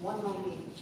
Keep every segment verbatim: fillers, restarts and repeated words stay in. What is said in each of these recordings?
One more minute.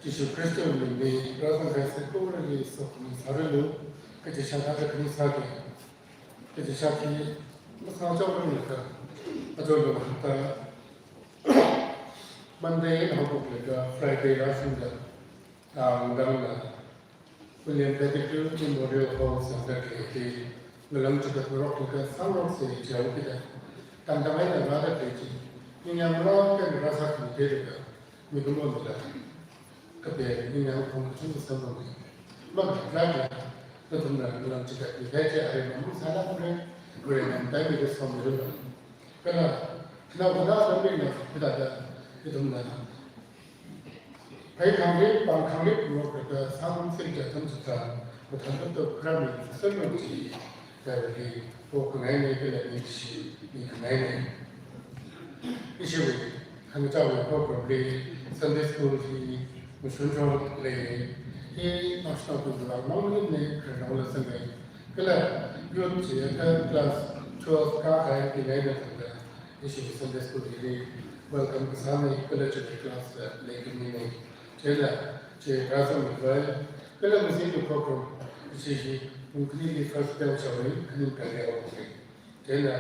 Jishu Khristawui mingli rāzangkahai saikorali sokhami sāranu, kachichā thāda khani sāki, kachichā khi masāchaoranglaga, aja lungkhuta Monday eina haophoklaga Friday rāshungda, tangdangna William Pettigrew Memorial Hall Centre li ngalang chigat ngaroklaga sāngaroksa jihaokida, tangdang eina rāda khalei chi, ningyāng rākha eina rāsākhami theilaga, mikumo mila kape ningyāng khong kachungkha samphanga. Makathāda nathumna ngalang chigat mikahai chi aremma masālākra, Varena mataimida somiranu. Kala khanao khanā atam eina hithāda ithumna phai khangarei, pāng khangarei pumrok rāda sāngarumsei kaji atam chitharan, mathān kato kharā mi sāsāranu chi, kala hi pokhangaina kala ningshimikhangaina. Ishiwui khangachāwui program li Sunday School hi mashun chonglei, hi naoshinao tungli vang mangmana, khararnaola zangai. Kala youth chiakha class twelve kākahai bing eina tangda, ishi Sunday School hili welcome kasāna, kala chiwui class la leikaminei. Chieina, chi rāzangmivai, kala ngazin program, ishi hi pung khanili first bell chaowa, khaning kali haowa. Chieina,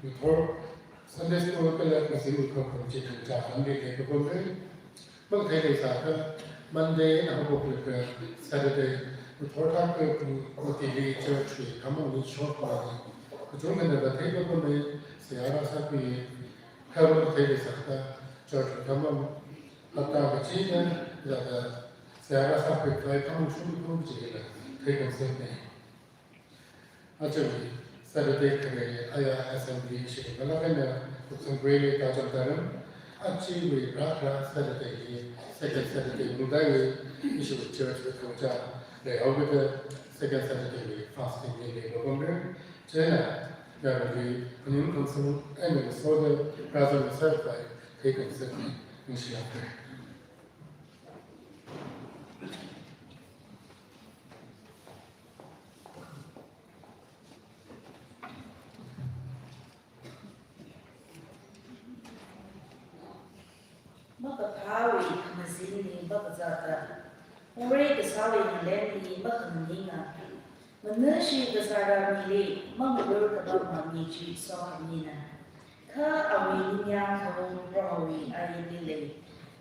ngathor Sunday School kala ngazin program chi khangachā atamli leipapamra. Makathei leisākha, Monday eina haophoklaga Saturday, ngathor thākha pung kotili church wui khamong ni shokmana. Kachungkhana vātheipapamei, seihā rāsākhui, kha makathei leisākha, church wui khamong hapta kachina, laga seihā rāsākhuikhavai khamong shurkhui kachila, theikhami sāmei. Aja Saturday khare aya assembly shiri malakana kutsang grade ta jam taran. Aja wui rākharā Saturday hi, second Saturday mudaiwui, ishiwui church wui khangachā leihaokida, second Saturday wui fasting ni leipapamra. Chieina, yarui phaning khangsang eina soda rāzangmi sākhavai, theikhami sāmei, ningshilākra. Makaphāwui khamazin hi makazata, morei kasāwui ngalem hi makamaninga, manashit kasāra mili mangalur kapama mi chi sokhamina. Kha awui ningyāng khaung Prohowui ainli lei.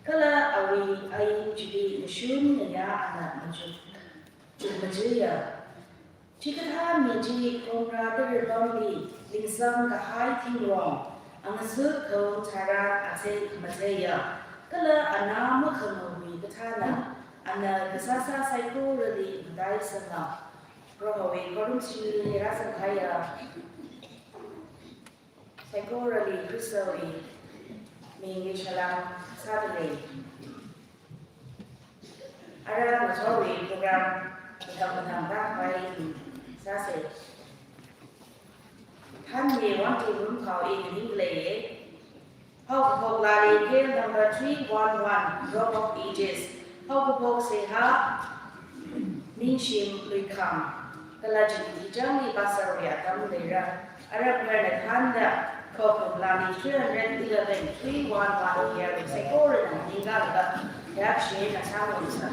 Kala awui ain chili mashun ngayā ana machuk, chukmajaya. Chikathā mi chi khongra tara pamli lingsang kahai thingrong, angasuk khaung tharan achei khamajaya. Kala ana makhangawui kathāna, ana kasāsā saikorali mataisanga. Prohowui khorumchili rāzanghaiya. Saikorali Khristawui mingli salam sādalei. Ara ngathorwui program mathang mathang tākhavai sāsei. Thanmi wangtungrum khao i ningleiye. Haokaphok lali cell number three one one, drop of ages. Haokaphok seihā Ningshim Luikhang, kala chili changli pastor wui atam leira. Arap ngarna thānda, khokharum lali three hundred eleven, three one one, yarui saikorana ningkalaga, yakshina sāngarumsa.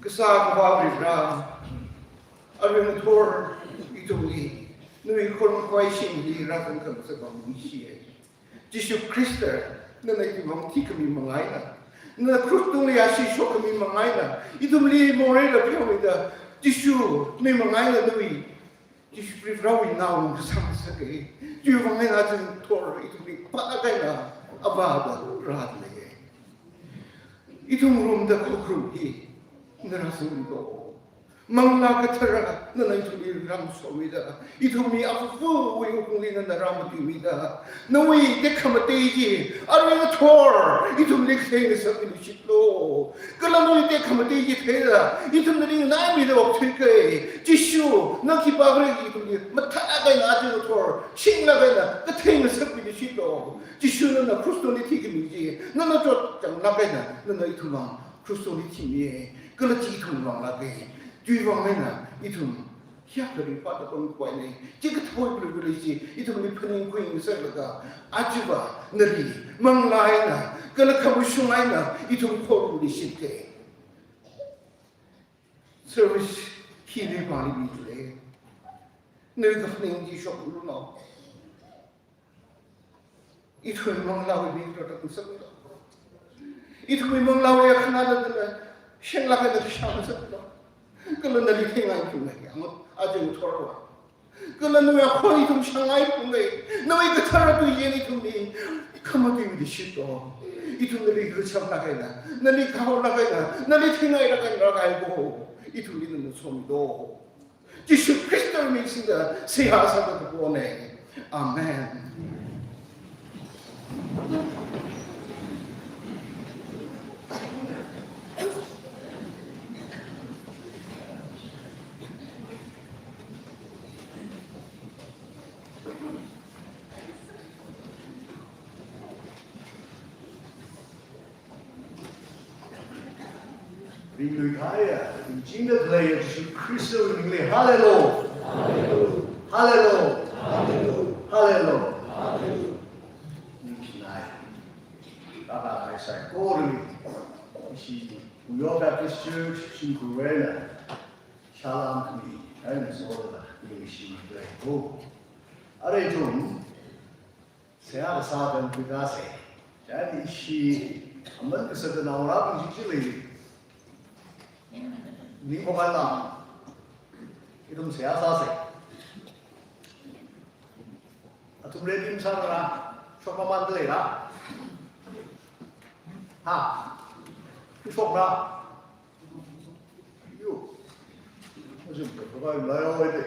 Kasā Akhava Varivara, arui ngathor ithumli nawui khorumkhawui shimli rāzangkhangasak vang ningshiya. Jishu Khrista, nana ithumwui vang thikhami manga eina, nana krush tungli ashee shokkhami manga eina, ithumli moreila pheomida, Jishu, nawui manga eina nawui, Jishu Varivarawui naongasā ngasaka. Chiwui vang eina aja ngathor ithumli pānakha eina Avāva rāda leiya. Ithum ngarumda khokharum hi nana rāzangmilu. Manglā Kathara nana ithumli rāngasomida, ithumwui afufuwui wuklungli nana rāmatuimida, nawui tekhamatei chi arui ngathor ithumli katheingasakmilu shitlu. Kala nawui tekhamatei chi theida ithum nali nganaimida okthuika. Jishu, na khipākhala ithumli mathālāk eina aja ngathor shinglāk eina katheingasakmilu shitlu. Jishu, nana krush tungli thikhami chi, nana chotchanglāk eina nana ithumwui vang krush tungli thimiya. Kala chi ithumwui vang lāka. Chiwui vang eina ithum hiyākha ringphāda pamkhuihaina. Chikathāwui preiva̱li chi ithumli phaningkhuingasaklaga, ajava nali manglā eina kala khamashung eina ithum khorumluishita. Service hi ringphāli mida lei. Nawui kaphaning chi shoklu no. Ithumwui manglāwui mi protection ngasaklu. Ithumwui manglāwui akhanā da da sheng lāka da shang ngasaklu. Kala nali theingai phungai, ang aja ngathorva. Kala nawui akhon ithum shangai phungai. Nawui kathara tui chieina ithumli khamatuimida shitlu. Ithum nali kacham lāk eina, nali kahao lāk eina, nali theingai lāk eina rākahai ko. Ithumli nana somilu. Jishu Khristawui ming singda seihā sāda kapona. Amen. Ringluikahaiya, ringchingda khaleiya Jishu Khristawui mingli, hallelujah. Hallelujah. Hallelujah. Ningkhanai. Rākahai saikorali, ishi Puyo Baptist Church shimkhurwui eina, salam khami eina soda ningshimida leiko. Arui ithum seihā kasā tangkhuida sei. Chieina ishi aman kasā tanaola pung chi chi lei. Ning ko kala. Ithum seihā sāsa. Athum ready masāra. Shokmamānda leira. Ha. Shokra. Yo. Ojum ko ko lai oi de.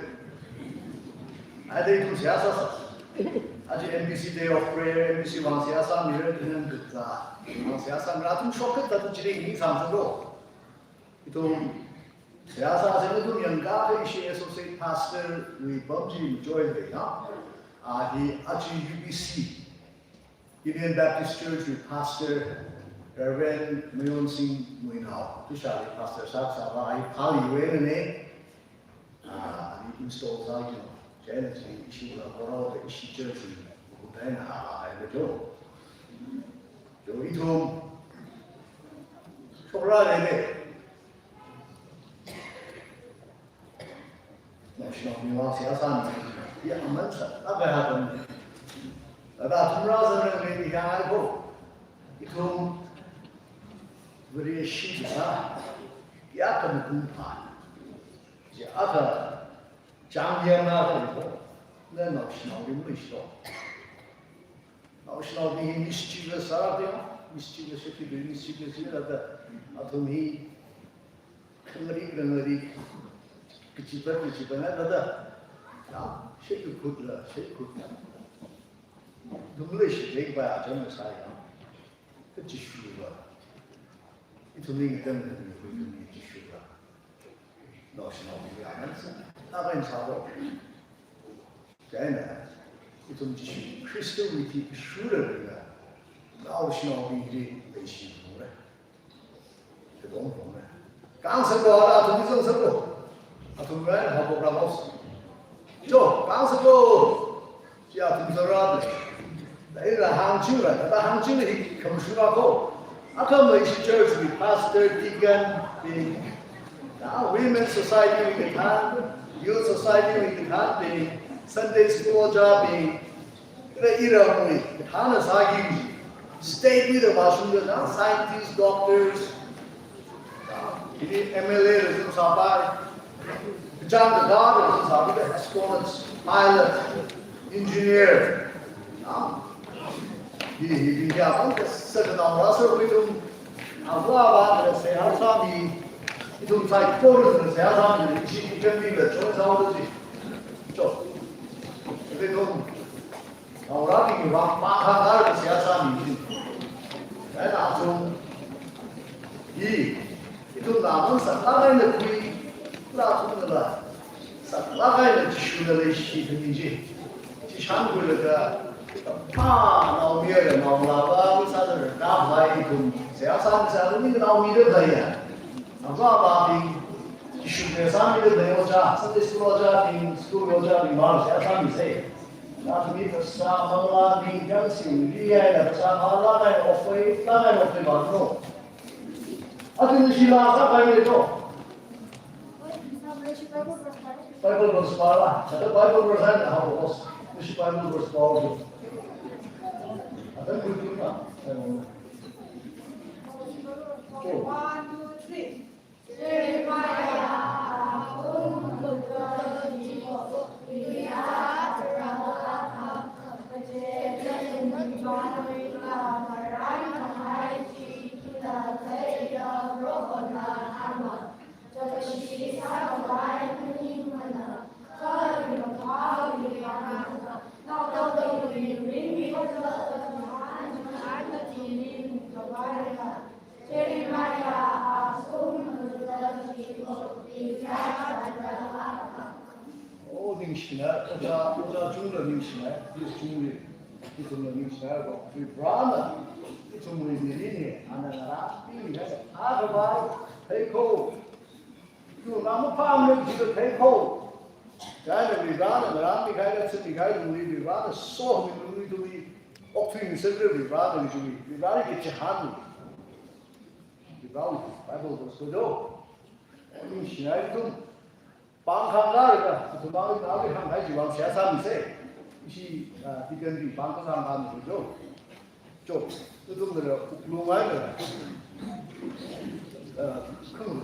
Aja ithum seihā sāsa. Aja M B C Day of Prayer, M B C vang seihā sāmira, ithum kata. Vang seihā sāmira, athum shokta tu chili ni sang sa do. Ithum seihā sāsa, ithum yangkha ishi Associate Pastor wui pam chi join de na. A hi aja U B C. Union Baptist Church wui Pastor Reverend Mayon Singh Muinao, tushali Pastor sākasāva, a hi Pali wui einana, a, a hi install sāki no. Chieina chi ishi la koro da ishi church wui, kutaina a, a, a, a, jo ithum shokra lei lei. Naoshinaobingwui seihā sāna, ya aman sālāka hatam. Thāda athum rāzangrang lei ni ya ai ko. Ithum Vareshi kasā, ya kamakum pā. Ya aka chang ya na ko. Na naoshinaobing mi shito. Naoshinaobing hi mischievous sāda, mischievous shakti, mischievous sāda, athum hi khangarik khangarik, kachipa kachipa na da da. Na, shei kakhut la, shei kakhut la. Dumle shi dek ba a chang sa ya. Kachishuwa. Ithumli ngatangda hui ithumli chishuwa. Naoshinaobing ya aman sā. Na kain sa do. Chieina, ithum Jishu Khristawui thi kashura ringa, naoshinaobingli leishiphungra. Kadong phungra. Kang sāko, ara athum zang sāko. Athum rai ha ko ramos. Jo, kang sāko. Chi athum zara de. Dai ra hāngching ra, da hāngching hi khamashunga ko. Akhamei ishi church wui pastor, deacon, bing, Women Society wui kathān, Youth Society wui kathānbing, Sunday School ojābing, kala iramwui kathānna sāki, state wui da vāshungda na, scientists, doctors, hili M L A la zung sāpai, kachāng kakā la zung sāpai, astronauts, pilot, engineer, ah, hi, hi, hi, ya, kong ka sa ka nao ra sa wui tum, avā avā ka seihā sāmi, ithum saikora seihā sāmi, ishi ithum mi la chon sa wa ji. Cho. Ithum, naorabing vang pāng hāngda seihā sāmi ji. Ai, na chung. Hi, ithum na mang saklāk eina khui, la ithum na la. Saklāk eina Jishuna leishi khami ji. Chi shānkhuilaga, pa naomayara naongalāva, mi sāda rākāvai ithum. Seihā sāmi sāda mi naomayara khalei ya. Avā avābing, Jishuna sāmida khalei ojā, Sunday school ojābing, school ojābing, vang seihā sāmi se. Nathumwui phasā manglābing, kang singri eina phasā manglā eina ofei, lā eina ofei vālu. Athum shila sāpai ne to. Bible verse pāla. Chata Bible verse eina haowa. Nashi Bible verse pālu. Atam kuitu na. One, two, three. Oh, ningshina, ojā, ojā chungla ningshina, pi chungli, ithumla ningshina, Varivarāna ithumwui mirinli, ana ngarānmi, ana ngarānmi, theikho. Ithum na mapamlu jida theikho. Chieina Varivarāna ngarānmi kahai, ngarānmi kahai lungli, Varivarāna somi lungli ithumwui okthuimi sāda Varivarāna ithumwui, Varivarāli kachihān. Varivarāwui Bible verse do. Ningshina ithum. Pāng hāngkālaga, ithum pāng hāngkālaga hānghai chiwui vang seihā sāmi se. Ishi, ah, deacon bing pāng hāngkāmi jo. Jo, ithum nara uklung ai nara. Ah, khang.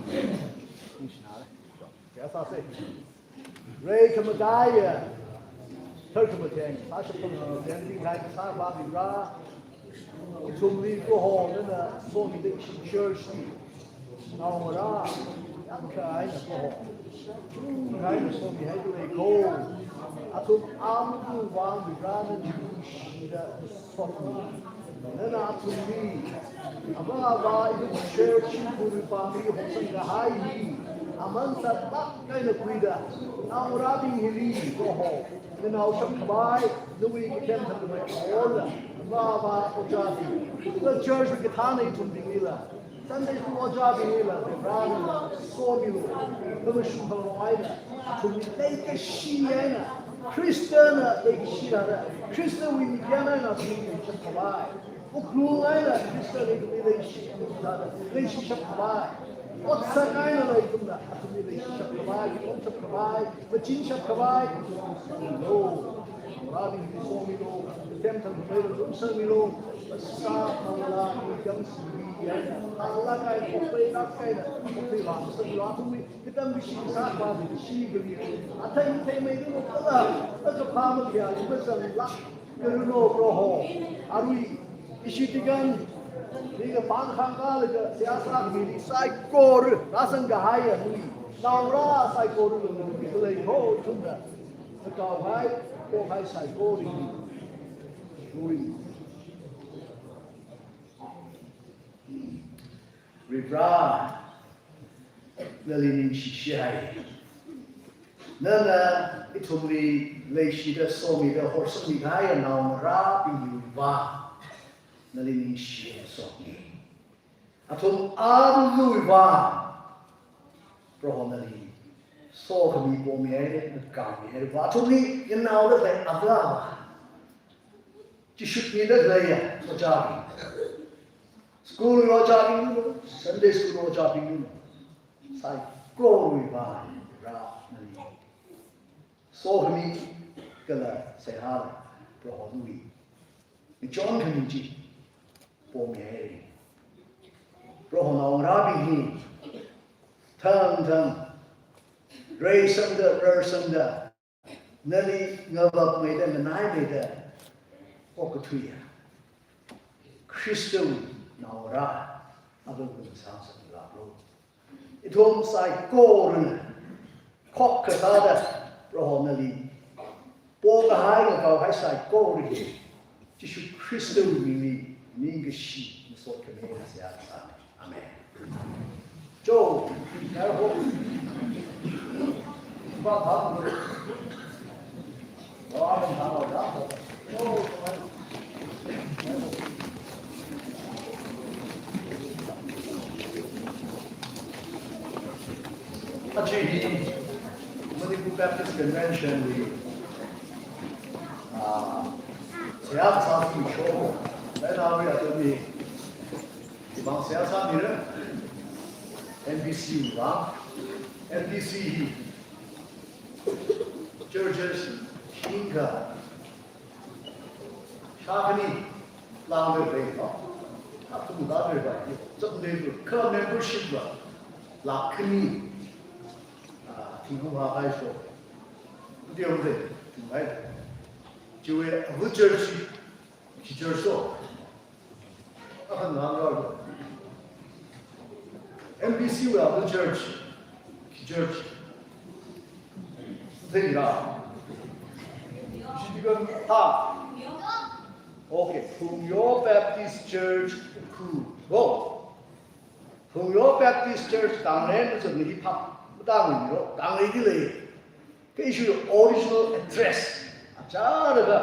Ningshina le. Jo, seihā sā se. Rai khamataiya, thar khamatheng, sāshap khamatheng, dinghai kasā Varivarā, ithumli Proho nana somida ishi church li naongarā yangkha eina Proho, yangkha eina somihai leiko. Athum ambu vang Varivarā nana ningshida sotmi. Nana athumli, avā avā ithum church hi khuri pāngli hoksang kahai hi, aman saklāk eina khuida, naongarābing hili Proho, nanao shapkhavai, nawui kathem thantamei orla, avā avā ojābing, kala church kathānna ithumbinglila, Sunday school ojābinglila, Varivarā nana somilu, khamashung khalong eina, athumli leikashi eina, Khristana leikashi rāda, Khristawui mikyan eina athumli leishapkhavai. Uklung eina Khristana ithumli leishapkhavai, leishishapkhavai. Otsak einala ithumna athumli leishishapkhavai, leishapkhavai, machinshapkhavai. Lo, Varābingli somilu, kathem thantamei lungsangmilu, phasā manglā mikang singri eina, alak eina, opeilak eina, opei vāsangmilu, athumwui katam kashi kasā pa kashi kali, athei matheimei kala, aja pa makhayā mazanglak, Karuno Proho, arui, ishi deacon, nika pāng hāngkālaga, seihā sākhami saikora, rāsang kahaiya, arui, naongarā saikora, arui, khalei ho, ithumna, nakaohai, kohai saikora, arui. Varivarā, nali ningshihai. Nana ithumli leishida somida horsangmi kahai naongarābingwui vang, nali ningshida somi. Athum aluiva, Proho nali sokhami pomihai, nakaomihai, athumli yanaoda khalei avā avā, chishut mida khaleiya ojābing. School ojābing, Sunday school ojābing, saikorawui vang Vare nali sokhami kala seihā Prohowui ngachonkhami chi pomihaira. Proho naongarābing hi thangthang reisangda, rarsangda, nali ngavapmeida, nganaimeida okathuiya Khristawui naongarā āva ngasāsangmilu. Ithum saikorana khokkha sāda Proho nali pokahai ngakaohai saikora hi Jishu Khristawui mingli ningkashi masot khamina seihā kasā. Amen. Jo, yarho. Ba, ba. Ba, amen, ba, ba. Jo. Achi hi Manipur Baptist Convention li, ah, seihā kasā sho, lainawui atam hi, iwui vang seihā sāmira, M B C wui vang, M B C hi churches hingkha shākhani lāngda lei, no? Athum lāngda lei, chapda lei, kha membership va lākhani, ah, thing hung hākahai sho. Deu dei, thing hai. Chiwui āva church, khi church so. Akha ngangarā. M B C wui āva church, khi church. Theira. Shibigam ha. Okay, Phungyo Baptist Church Ukhrul. Go. Phungyo Baptist Church Tanglei na zam ni hi phap. Tanglei ni ro, Tanglei di lei. Kha ishi original address achālaga,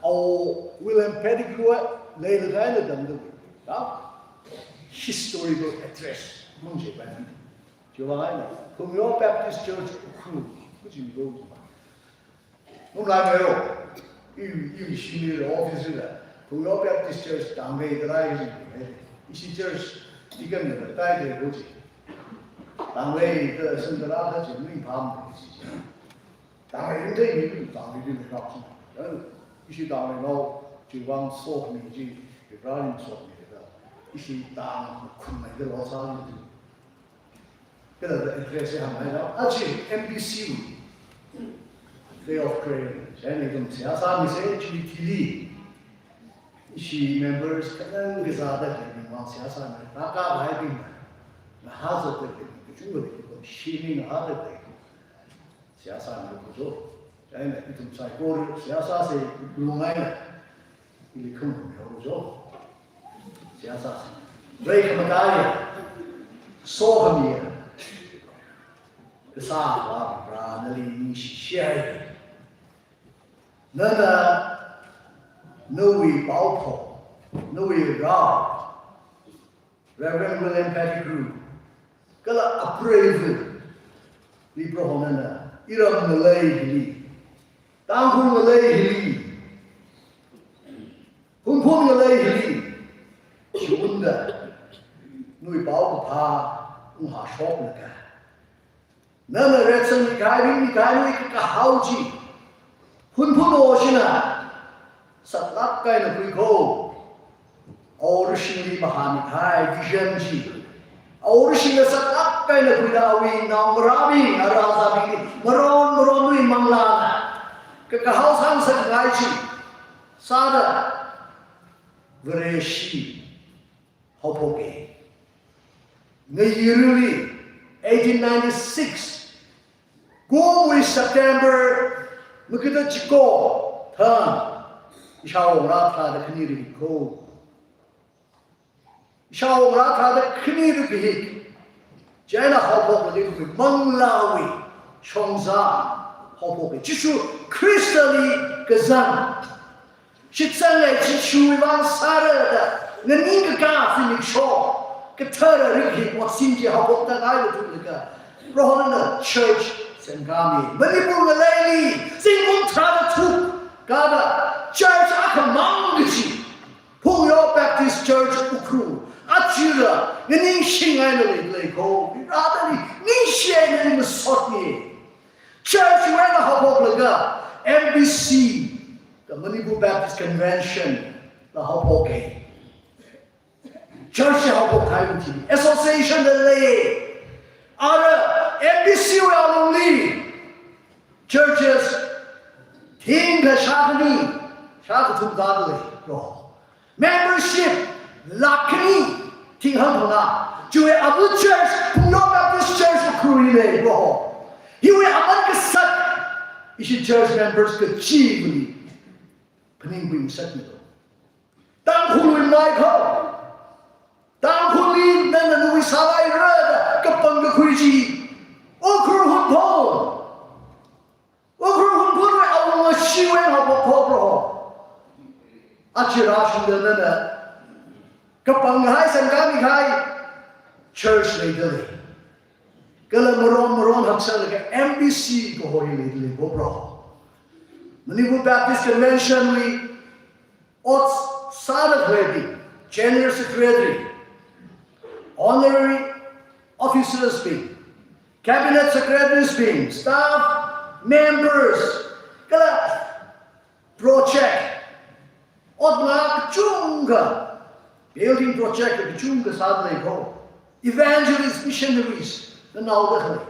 Awo William Pettigrew leilaga eina damda. Ka historical address. Mung je ba. Chiwui vang eina, Phungyo Baptist Church Ukhrul, kuchi mi go. Mung lai mero, i, i shimli office la, Phungyo Baptist Church Tanglei da lei, ishi church, deacon la, tai de kuchi. Tanglei da sung da la da chi mi pham de chi. Tanglei rin de mi Tanglei rin de kap chi. Ishi Tangleinao, chiwui vang sokhami chi, Ibrahim sokhami da. Ishi Tang khun mai da lo sa ni. Kala address ya mai da, achi M B C, Day of Prayer. Chieina ithum seihā sāmisa, G T L. Ishi members khanang kazāda lei, mi vang seihā sāmi, ta ka bai bing, na hazat da lei, kachungkha lei, shini na hazat da lei. Seihā sāmilu jo. Chieina ithum saikora seihā sāsa lungai na. Ili khum khum yo jo. Seihā sāsa. Rei khamataiya. Sokhamiya. Kasā Avā Vare nali ningshi shai. Nana nawui paophok, nawui rao, Reverend William Pettigrew, kala apreiva̱li Proho nana iram ngalei hili, Tangkhul ngalei hili, Hunphun ngalei hili chiunda nawui paokaphā unghāshok laga, nana retsang mikahai, ring mikahai nawui kakahao chi Hunphun Awowui shina saklāk eina khuikho. Awowui shingli mahāmikahai vision chi Awowui shina saklāk eina khuida awui naongarābing, arāzābingli maron maronwui manglāna kakahao sāngasakngai chi sāda Vareshi haophoka. Ngayirli eighteen ninety-six, kumwui September makada chiko thang, ishāwo ngarā tharāda khani rikho. Ishāwo ngarā tharāda khani rikhi. Chieina haophokli manglāwui shongza haophoka. Jishu Khristali kazang. Shitsanga Jishuwui vang sāra da nganingkakā zimiksho kathara rikhi otsin chi haophokda ngai da thukha. Prohona church semkāmi. Manipur ngaleili zingkum tharāda thuk kada church akhamang kachi Phungyo Baptist Church Ukhrul. Aja nganingshingaina leilei ko. Rather, ningshihaina masotna. Church wui eina haophoklaga M B C, the Manipur Baptist Convention, la haophoka. Church haophok kahai mati. Association la lei. Ara M B C wui alungli churches thingkha shākhani, shākathum tāda lei, bro. Membership lakh khani, thing hangphangā. Chiwui abu church, Phungyo Baptist Church Ukhrulli lei, bro. Hiwui aman kasat, ishi church members kachivali phaningkhui ngasakmilu. Tangkhulwui mai kho. Tangkhulli nana nawui sālaira da kapangkakhui chi. Ukhrul Hunphun. Ukhrul Hunphunwui awunga shiwui haophok kho, bro. Aja rāshungda nana kapanghai, sangkami kahai church leida lei. Kala maron maron haksālaga M B C kaho hi leida lei ko, bro. Manipur Baptist Convention wui ot sāda khaleibing, General Secretary, Honorary Officers bing, Cabinet Secretaries bing, staff members, kala project, ot ngalā kachungkha, building project kachungkha sāda lei ko. Evangelists, missionaries, nanaoda khalei.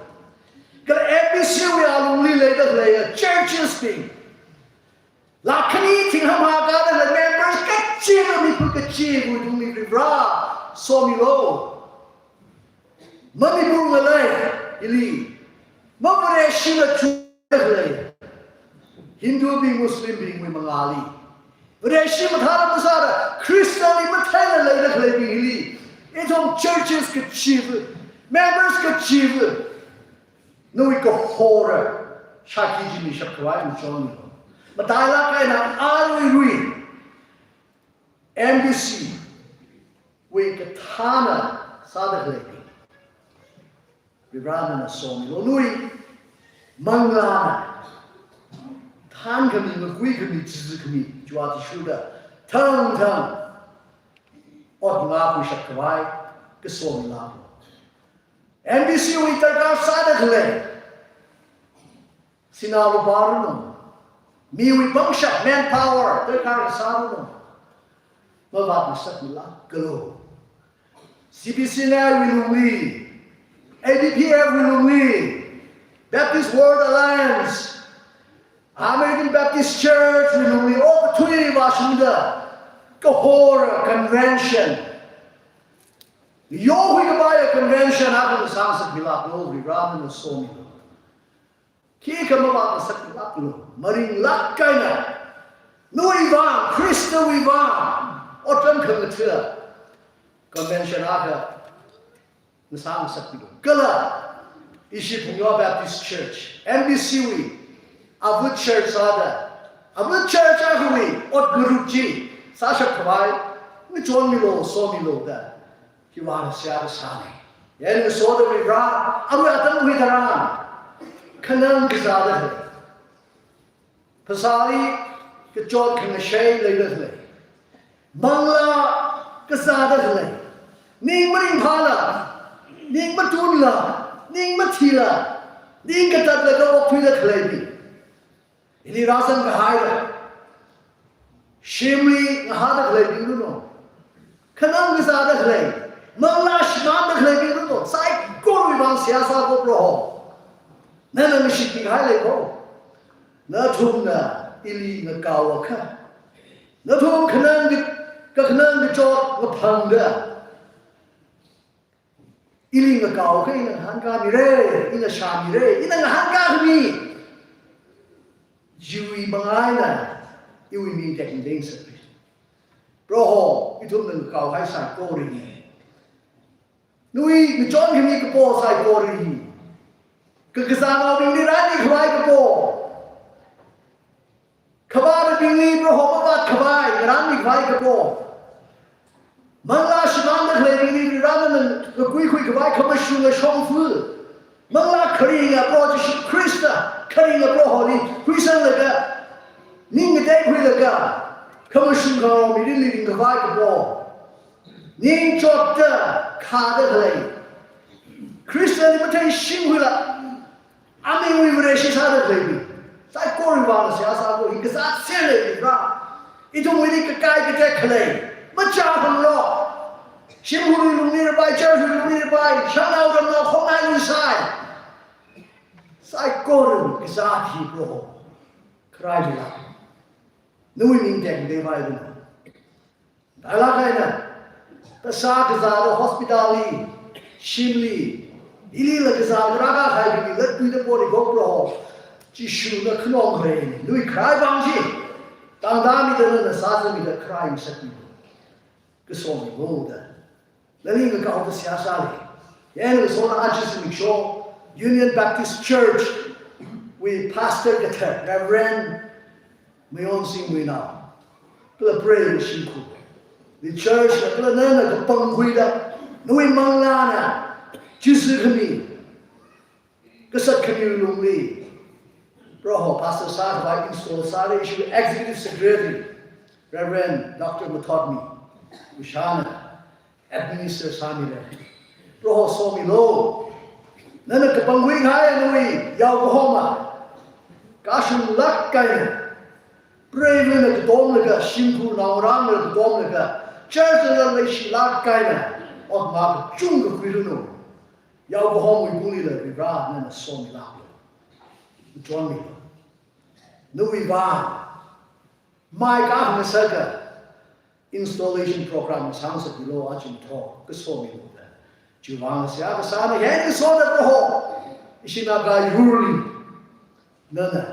Kala M B C wui alungli leida khalei churches bing, lakh khani thing hangphangā kāda khalei members kachiva, miphu kachiva tungli Varivara somilu. Manipur ngalei hili, mavareshila chuda khalei Hindu bing, Muslim bingwui mangāli, Vareshi mathāda masāda Christian li matheila leida khaleibing hili, ithum churches kachiva, members kachiva, nawui kahora shākhi chi mishap khavai machonmilu. Matailāk eina aruirui M B C wui kathāna sāda khaleibing Varivara nana somilu. Nawui manglāna thānkhami, ngakuikhami, chizikhami, chiwui athishurda thangthang ot ngakhuishap khavai kasomilāklu. M B C wui darkar sāda khalei sinā lupā ranu, miwui pangshap, manpower darkar sā ranu, mavāt ngasakmilāklu. C B C N wui lungli, A B P F wui lungli, Baptist World Alliance, American Baptist Church wui lungli okathui vāshungda kahora convention, yokhui kapai convention akha sāngasakmilāklu, Varivara nana somilu. Khikha mavāt ngasakmilāklu, maringlāk eina nawui vang, Khristawui vang otram khangatha convention akha ngasā ngasakmilu. Kala ishi Phungyo Baptist Church, M B C wui avat church sāda, avat church akhawui ot ngarut chi sāshap khavai ngachonmilu, somilu da hiwui vang seihā sāna. Yang ngasoda Varivara, awui atam khui tharan, khanang kazāda khalei, phasāli kachot khangashei leida khalei, manglā kazāda khalei, ning maringphāla, ning matunla, ning mathila, ning katatlaga okthuida khaleibing, ili rāzang kahaila, shimli ngahāda khaleibing ranu, khanang kazāda khalei, manglā shimānda khaleibing ranu, saikorawui vang seihā sāko Proho. Nana ngashitmi kahai lei ko. Nathumna ili ngakaoakha, nathum khanang ka, kakhanang kachot ngaphangda ili ngakaoakha ina ngahānkāmira, ina shāmira, ina ngahānkākhami chiwui manga eina iwui ming tekmatei ngasakra. Proho, ithumna ngakaohai saikora hi, nawui ngachonkhami kapo saikora hi, kakazānaobingli rāmi khavai kapo, khavānabingli Proho mavāt khavai ngarānmi khavai kapo, manglā shimānda khaleibingli Varivara nana ngakuikhui khavai khamashunga shongfa, manglā kharinga Proho Jishu Khrista, kharinga Proholi khuisanglaga, ning ngateikhuilaga, khamashung khangarong mirinli ringkhavai kapo, ningchotda khāda khalei, Khristali matheishingkhuila, amingwui Vareshi sāda khalei, saikorawui vang seihā sālu. Hi kazāt sālei Varivara. Ithumwuili kakai katek khalei, machāhanglu. Shimkhurwui lungli rāpai, church wui lungli rāpai, shanao ramnao khongnai lusai. Saikorawui kazāt hi Proho, kharāli lāk, nawui ming tekmatei vairanu. Thālāk eina, kasā kazāda hospital li, shimli, ilila kazā ngarā kahaibingli latpuida pori ko Proho, Jishuna khanong kharei, nawui kharāwui vang chi, tangda mida nana sāzamida kharā ngasakmilu. Kasomilu da, nali ngakaoda seihā sāli. Yang kasona aja zimiksho, Union Baptist Church wui pastor kathar, Reverend Mayonsing Muinao, kala preiva shimkhur, the church na kala nana kapangkhuida, nawui manglāna, Jishu khami, kasat khamiwui lungli, Proho pastor sākhavai install sāli, ishiwui executive secretary, Reverend Doctor Mathotmi, Kushana, administer sāmira. Proho somilu. Nana kapangkhui kahai nawui yaokahoma, kashunglāk eina, preivana katomlaga, shimkhur naongarāna katomlaga, church la leishilāk eina, otma kachungkha khuiranu. Yaokahomawui punglila Varivara nana somilāklu. Chonmilu. Nawui vang, mai kahāng sāda, installation program sāngasakmilu, achum tho, kasomilu da. Chiwui vang seihā kasāna, hi kasona Proho, ishi Naga yurli nana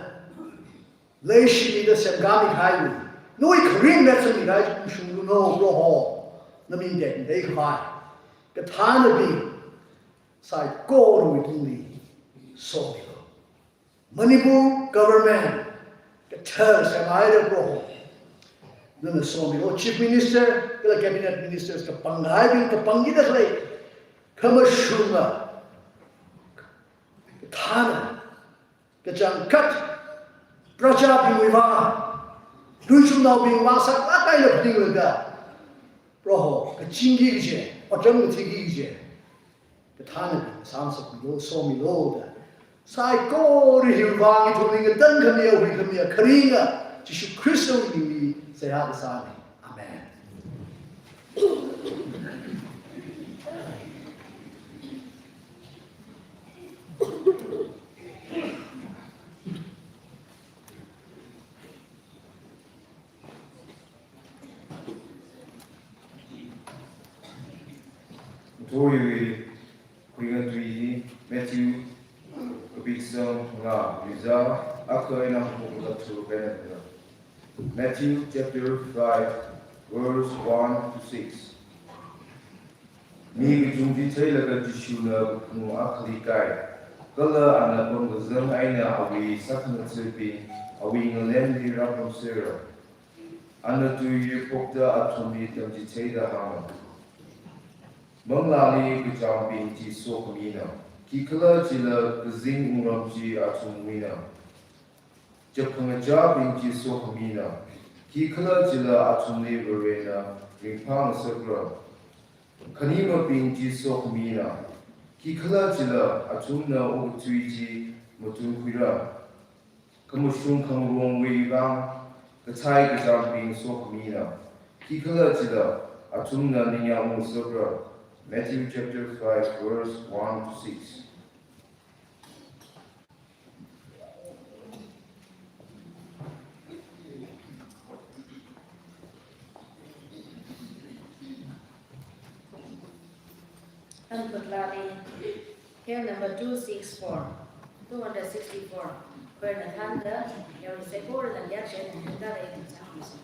leishimida semkāmi kahaiwui, nawui kharing metsangmi kahai chi ungshunglu no Proho, naming tekmatei khavai. Kathānabing saikorawui tungli somilu. Manipur government kathar semhaira Proho, nana somilu. Chief Minister kala Cabinet Ministers kapanghaibing kapangkida khalei, khamashunga, kathāna, kachangkhat, prajabingwui vang, luishongnaobingwui vang saklāk eina phaninglaga, Proho, kachingki kaje, otram kathiki kaje, kathānabing sāngasakmilu, somilu da. Saikora hiwui vang ithumli ngatangkhamiya, huikhamiya, kharinga Jishu Khristawui mingli seihā kasāna. Amen. Tui khuingatui hi Matthew kapisang nga, yuza akha eina hupukla thukaina kala. Matthew chapter five, verse one to six. Mi kachungchi theilaga Jishuna kaphung akhali kai, kala ana pamkazang eina awui sakngathibing awui ngalemli rāpamsera. Ana tui phokta athumli tamchitheida hānga, manglāli kachāngbing chi sokhamina, khikhalajila kazing wungram chi athumwuina. Chapkhangachābing chi sokhamina, khikhalajila athumli Varena ringphāngasakra. Khanimabing chi sokhamina, khikhalajila athumna okathui chi matunkhuira. Khamashung khangarongwui vang kathai kachāngbing sokhamina, khikhalajila athumna ningyāng ungasakra. Matthew chapter five, verse one to six. Anput lali, case number two six four, two hundred sixty-four. Bernard Hunter, Yawise Bor, and Yakshan, and Hunter, and Samuelson.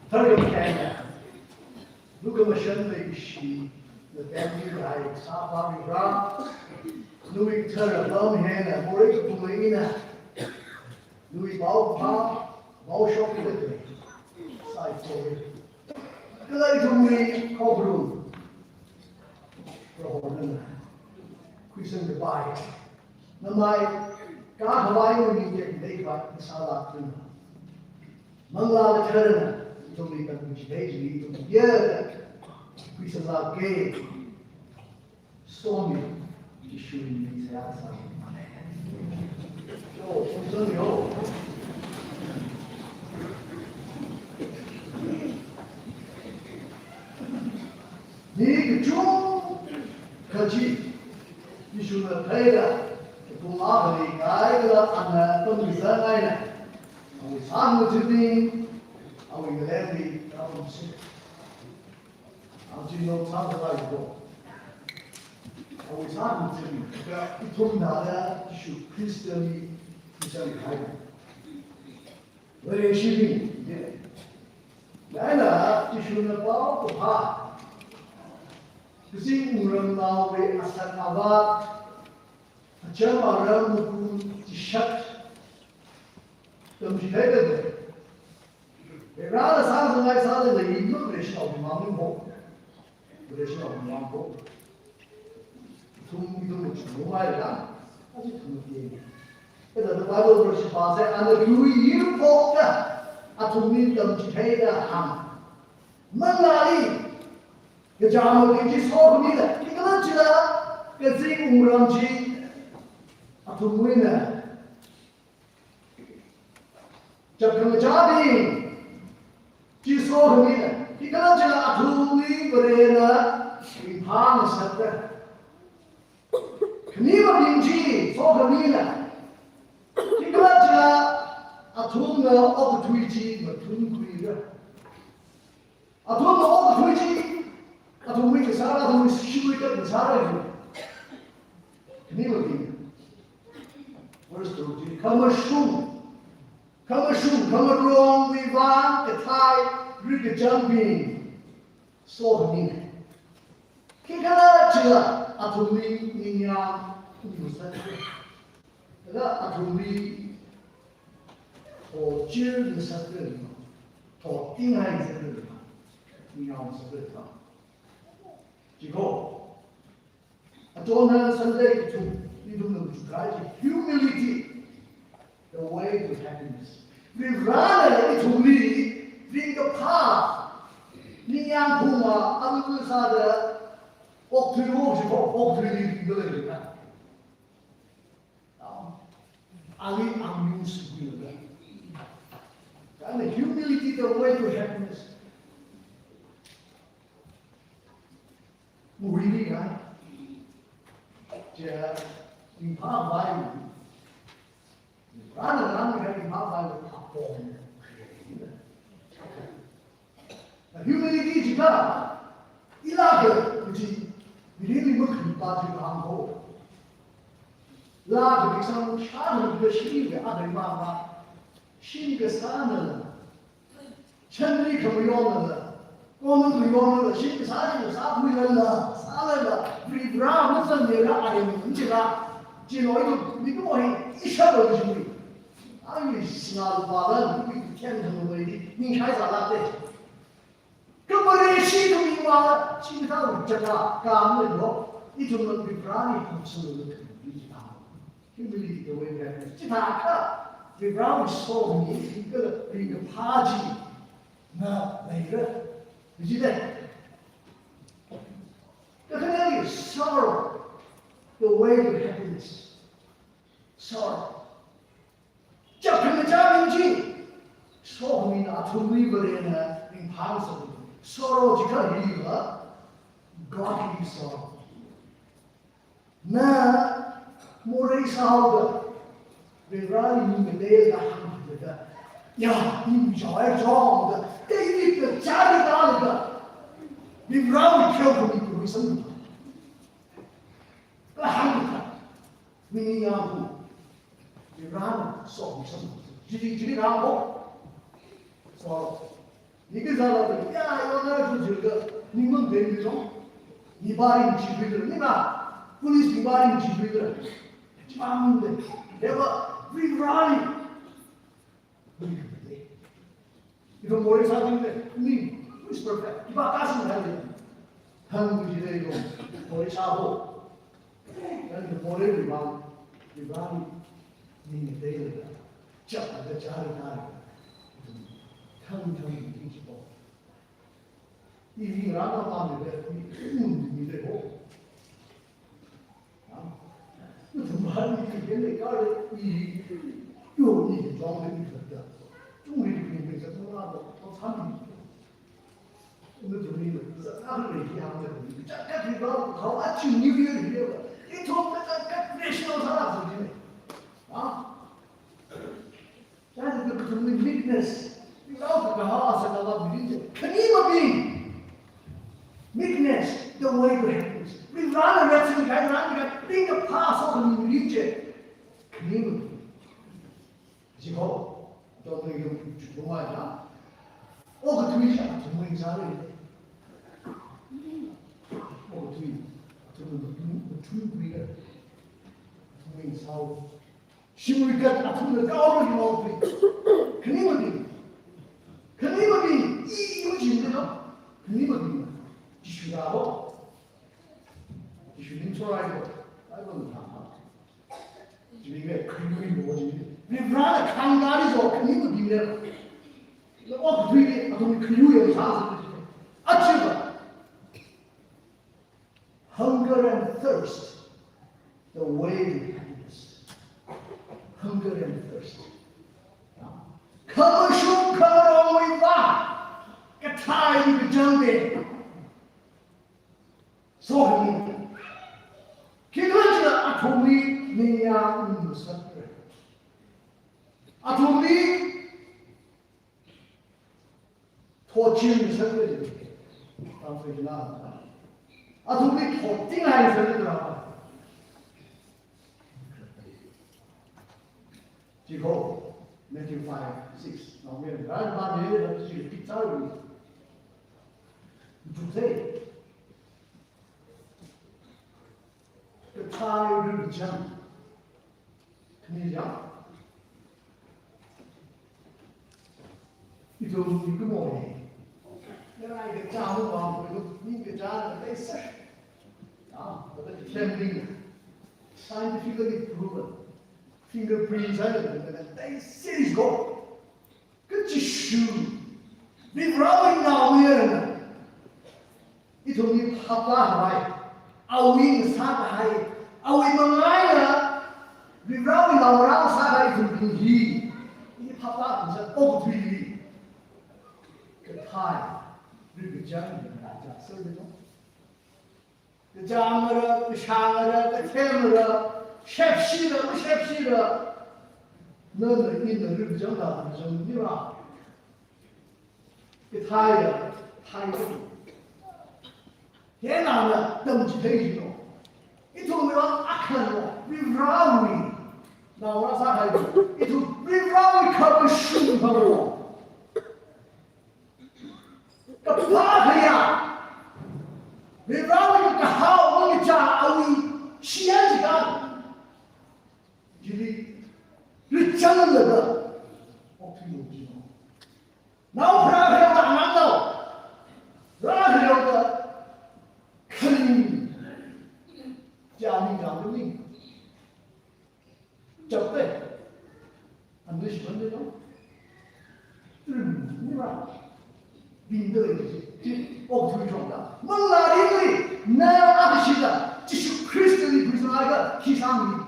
Tharkamkheng, lukhamashan leishi, nathumli rai sāpamira, nawui tharapam hina, morei kaphung eina, nawui paokaphā, paoshok eina, saikora. Kala ithumwui khokharum, Prohona khuisangkapai, namai kakhavai ningtekmei khavai sālākthuda, Manglā Katharana ithumli tamchithei chi ithum yada khuisanglāka. Somi, Jishuwui mingli seihā sāi. Yo, somi yo. Mi kachungkhachi Jishuna theida, katonga kali kaila ana pamizangaina, awui sāngacheebing, awui ngalengli rāpamsi. Ajinao sākhavai ko, awui sāngacheebing, kha ithumna Jishu Khristali khuisangkahai. Vareshibing, ye. Laila Jishuna paokaphā, kazing wungramnaowui asat avāt, acham aram mukun chishat, tamchitheida lei. Varena sāngasakngai sālala ithum Vareshinaobing mang ho. Vareshinaobing mang ho. Ithum, ithum chungmei la, aja ithum tieng. Kha the Bible verse pa se, ana tui yirphokta, athumli tamchitheida hāng. Manglāli kachāngmeibing chi sokhamina, khikhalajila kazing wungram chi athumwuina. Chapkhangachābing chi sokhamina, khikhalajila athumli Varena ringphāngasakta. Khanimabing chi sokhamina, khikhalajila athumna okathui chi mathunkhuira. Athumna okathui chi, athumwui kasāra, athumwui shimwui kasāra. Khanimabing. Verse two chi, khamashung, khamashung, khamarongwui vang kathai rikachangbing sokhamina. Khikhalajila athumli ningyāng ngasakta. Kala athumli thotchirngasakta, thotingngaisakta, ningyāngngasakta. Chiko, achon Sunday ithum, ithumna machukkahai chi humility, the way to happiness. Varena ithumli ringkaphā, ningyāng phungā, alu sāda okthui ho, chiko, okthuili ringda leira. Ali ang use to be. And the humility, the way to happiness. Really, right? Ja, in part by, run around, in part by the platform. Humility jiakha, ilāka kaji, mirinli makhanipā chi kahāng ho. Lāka kasang shāda kashida ādaimama, shim kasānala, chanri khamayonala, konung mayonala, shim kasā chi sākhuilala, sālala, Varivara mazangmira āyam chila, chilo ilu, mikumo hi, ishāva jimi. Ani singapala, mi khen khamai, ningshai zālākte. Kha Vareshi ithumwui vang, chithāda chaka, kamlo, ithumna Varivara hi hāngsanglu kha, ithum. Humility the way we have. Chithākha, Varivara hi somi, kala ringkaphā chi, na, leira. Is it that? Kakhaneli sorrow, the way to happiness. Sorrow. Chapkhangachābing chi, sokhamina, athumli Varena ringphāngasaklu. Sorrow jiakha hiva, godly sorrow. Na morei sāhaoda, Vareli ning ngateilaga hānglaga, ya, ning chao ai chao da, Davidna chāda tālaga, Varewui khayang khami khuisang. Hāngkha, mi ningyāng hu, Iran, so, so, jili, jili rāho. So, ni kazāla, ya, yona hu jilga, ni mang den ni so. Ni bari ni chibri ni ma, police ni bari ni chibri. Chimang de, deva, Iran. Ithum morei sāchingda, mi, who is perfect? Iva kasing hai le. Hāngkachida ithum morei sāho. Kha ithum moreiwui vang, Iva ni, mi ni dei le. Chap da chari da. Thang thang ni chi po. Ivi rāna ma ni le, mi, mi dei ho. Chāda kathumli meekness. Rao kahawa sākala mirin chi. Khani mabing. Meekness, the way to happiness. Iva rāna rāching kahai, rāna kahai, bing kaphā sākhami mirin chi. Khani mabing. Jiko, dongmei yum chukumai na. Okathui chi athumwui sāra. Okathui, athumwui, athumwui sāra. Shimwui kat athumna kaora ni mao pi. Khani mabing. Khani mabing. I, i machingda no. Khani mabing. Jishu rāho. Jishu ning chorai ho. Bible na hāng. Jibing le khani mabing ho jibing. Iva rāna khangda ni so khani mabing le. Lo okathui ni athum khani yam sā sā. Achiva. Hunger and thirst, the way to happiness. Hunger and thirst. Khamashung khamarongwui vang, kathai kachang de. So hāngmi. Khikha chila athumli ningyāng masāra. Athumli thotching sāra. Translation na. Athumli thotting hai sāra. Jiko, Matthew five, six. Now we are right about here, but you pick out. To say, the child will jump. Khani ya. Ithum ni kumo ni. Yarai kachā mo ba mo, ni kachā na dei sā. Ah, but the clamping, scientifically proven. Fingerprints hai, na dei sā is go. Kha Jishu, Varivarawui naona, ithumli phaptāhai, awui ngasāhai, awui mangāli, Varivarawui naona sāhai ithumbing hi, i phaptā khuisā okathuili. Kathai, ri kachang, kachang sāra. Kachāng ra, kashāng ra, kathem ra, shepshi ra, mashepshi ra. Nana ina ri kachang da kachang ni ra. Kathai ra, thai ra. Hina na tamchithei jino. Ithumwui vang akha no, Varivarawui naona sāhai. Ithum Varivarawui khamashung phanglo. Kaphā khayā. Varivarawui kahao mangacha awui shiyan jiakha. Chili, richang laga. Okthuilu jino. Nao pharā khayā angangnao. Rā khayā da. Khaning. Jami jami. Chapte. Anu shimān de no. Trim, nira. Bing de ji. Okthui chongda. Manglā ringli. Na akashida. Jishu Khristali Khristali ga. Khi sāmi.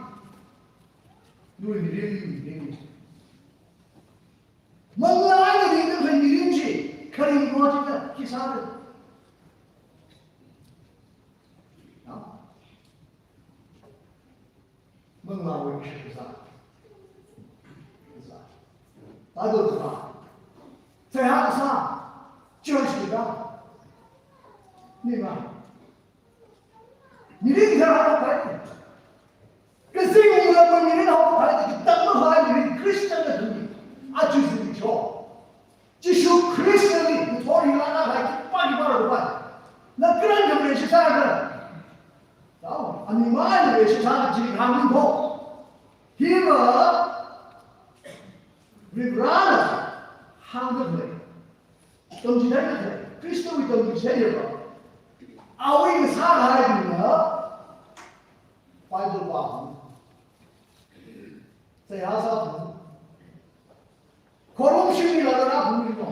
Nui ringli, ringli. Manglā ringli, ringli. Kharing mo jida. Khi sāmi. No? Manglāwui kashak kasā. Kasā. Bible kasā. Seihā kasā. Church kasā. Ni ma. Ni ni kasā kasā. Kazing ungra mirin haophai, katam maphai mirin Christian na tui. Aja zimiksho. Jishu Christian li, thori lana hai, khipāli mara bai. Na kran ka Vareshi sāka. Tao, ani mai Vareshi sāka chi hāngning ko. Hiva, Varivarana hāngda lei. Tamchitheida lei. Khristawui tamchitheiya ba. Awui sāhai bingna Bible pā. Seihā sāphalung. Khorumshimli lala phalungli no.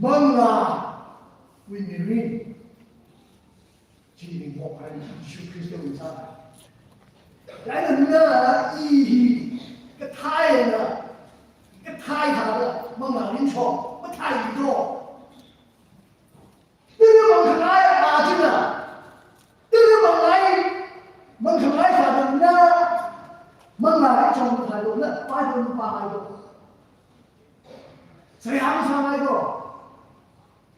Manglāwui mirin. Chi ringphok hai Jishu Khristawui sāhai. Chieina na i hi kathāna, kathā thāda, manglā ringshok, kathā ringshok. Tara manglā a china. Tara manglā, manglā sāda na. Manglā ringshok thāda na. Bible pāhai do. Seihā sāhai do.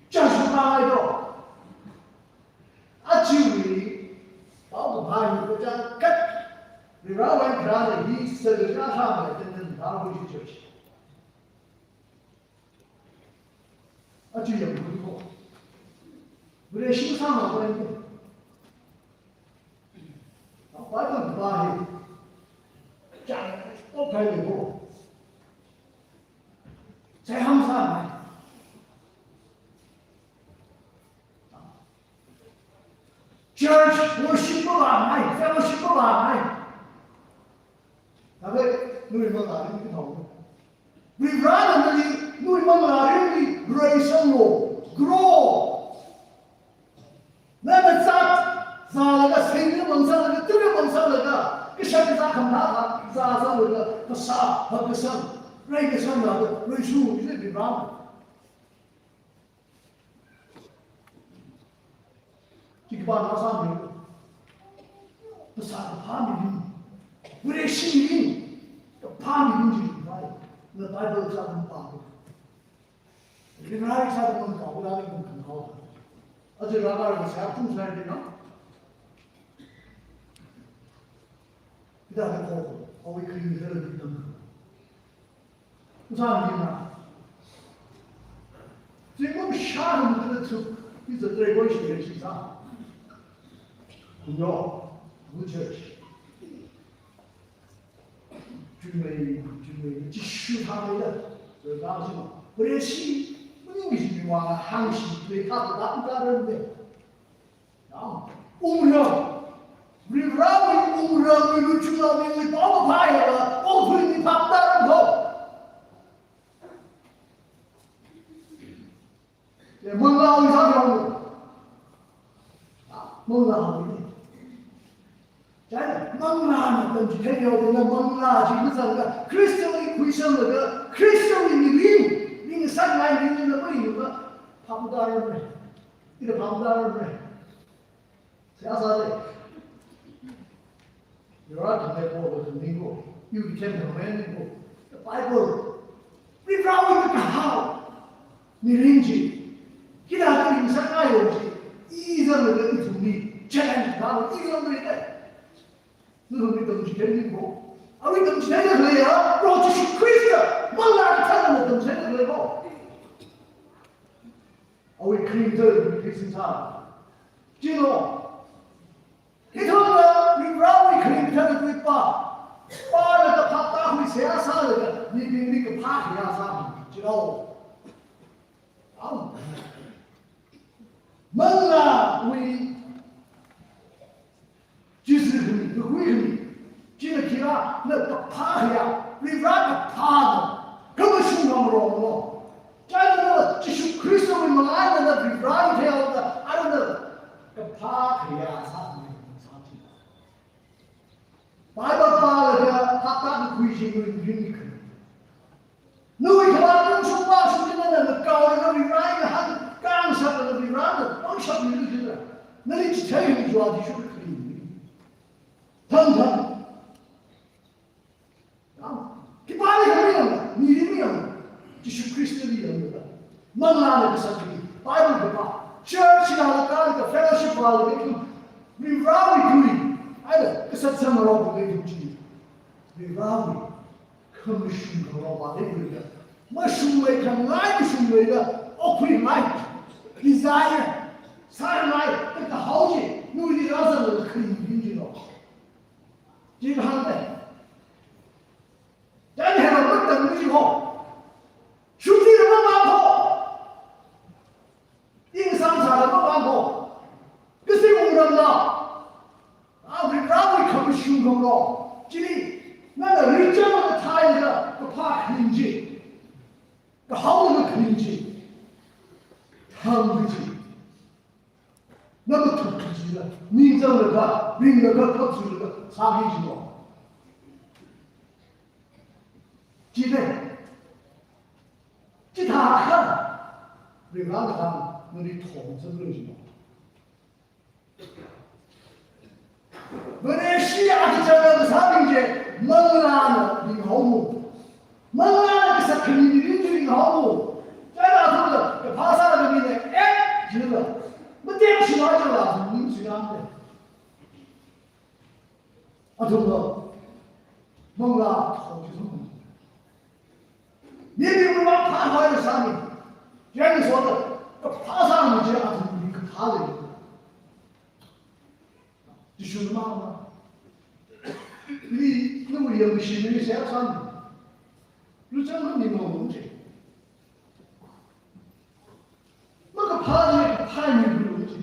Church pāhai do. Achievement. Pao kaphā hi kachangkhat. Varivarawui kharā hi sāda kahāng mai tenten pao hi church. Aja yangkhui ko. Vareshi sāma ko. Bible pā hi. Chang, okai le ko. Seihā sāmai. Church worship pāmai, fellowship pāmai. Tabe, nui manglā ringki thao. Varivarana nali, nui manglā ringli, raise sanglo, grow. Nana zat, zālaga, singli mangsanglaga, tira mangsanglaga, kashan zā khamathā, zāsanglaga, kasā, hakkasang, rai kasanglaga, raise shu, ise Varivara. Chi kapā na sāmi. Phasā kaphā mirin. Vareshi mirin. Kaphā mirin chi pai. Na Bible sāda pā. Ringai sāda pā, kala ringphok khanao. Aja rākar kasā phung sāi dina. Hithāda ko, awui kharing sāda dina. Uzan dina. Zingkum shākha mathāda chuk, is a great voice to exercise. Kunyo, good church. Chunmei, chunmei, Jishu thāmeida. Zingkum shākha. Vareshi, maning kaji miwui vang hāngshi, leikha kathā kathā rānde. Wungram. Varivarawui wungramwui luchunglaowui pao kaphā hiva, okathuili phap tharan ko. Ye, manglāwui sāyang. Manglāwui. Chieina, manglāna tamchithei yaodana manglā chi mazangda, Khristali khuisanglaga, Khristawui mirin, ning sāngai mirin na mai yuva, phap tharan mai. Ina phap tharan mai. Seihā sāda. Yora thangmei ko, ko thangmei ko. Iwui thangmei ko. The Bible. Varivarawui kahao. Mirin chi. Khina da ning sāngai yo chi. I zanglaga ithumli challenge da, i zanglaga. Nathumli tamchithei ko. Awui tamchithei khalei ya, Proho Jishu Khrista, manglā kathāna tamchithei khalei ko. Awui kharing tui Christian sā. Chilo. Ithumna Varivarawui kharing kathāna tui pā. Pālaga phap tākhui seihā sālaga, mibingli kaphā seihā sā. Chilo. Am. Manglāwui Jishu hi, kakhui hi, china khila, na kaphā hiya, Varivara kaphā no, khamashung ngaronglo. Chieina Jishu Khristawui mangāna na Varivara theida, ana na kaphā hiya sāmi, sāmi. Bible pālaga, hapta kakhui chi nui ringkha. Nawui khalat nung shungpa shungchina na, na kaolaga Varivara ngahān, kang sālaga Varivara na, pangshap milu jina. Nali chithei mi jwa di shuk kri. Thang thang. Yang, khipāli khamiyang, mili miyang. Jishu Khristali yangda. Manglāna kasā kri. Bible kapā. Church lala kala, fellowship lala kala. Varivarawui tui. Aida, kasā sāngarok khalei ithum chi. Varivarawui khamashung khangarok vālei khuida. Mashungmei khangai mashungmeida, okhuingai. Desire. Sāngai, ka kahao chi, nawuili rāzanglaga kharing mirin chilo. Chi hāngda. Chieina hela matang mi ho. Shuti la mapam ho. Ningsang sāla mapam ho. Kasing wungramla. Varivarawui khamashung khangarok. Chili, nana richang kathālaga kaphā kharing chi. Kahaolaga kharing chi. Thang kaji. Nana thukkachila, ningchānglaga, ringlaga, khapsulaga, sāki jilo. Chile. Chithākha, Varivarana thang, nali thong sālu jilo. Vareshi akachang kasābing chi, manglāna ringhaomu. Manglāna kasā kharing mirin chi ringhaomu. Chieina athumla, kaphā sālaga mina, eh, jila. Matemshila jila, athum ningshilākte. Athumla, manglā thong chi sum. Mibingwui vang phāhaoda sāmi. Chieina soda, kaphā sāmi chi athumwui kaphā lei. Jishuna mahāngna. Ili, nawui yangshimi seihā sāmi. Luchang kami mong chi. Makaphā chi, kaphā mi lu chi.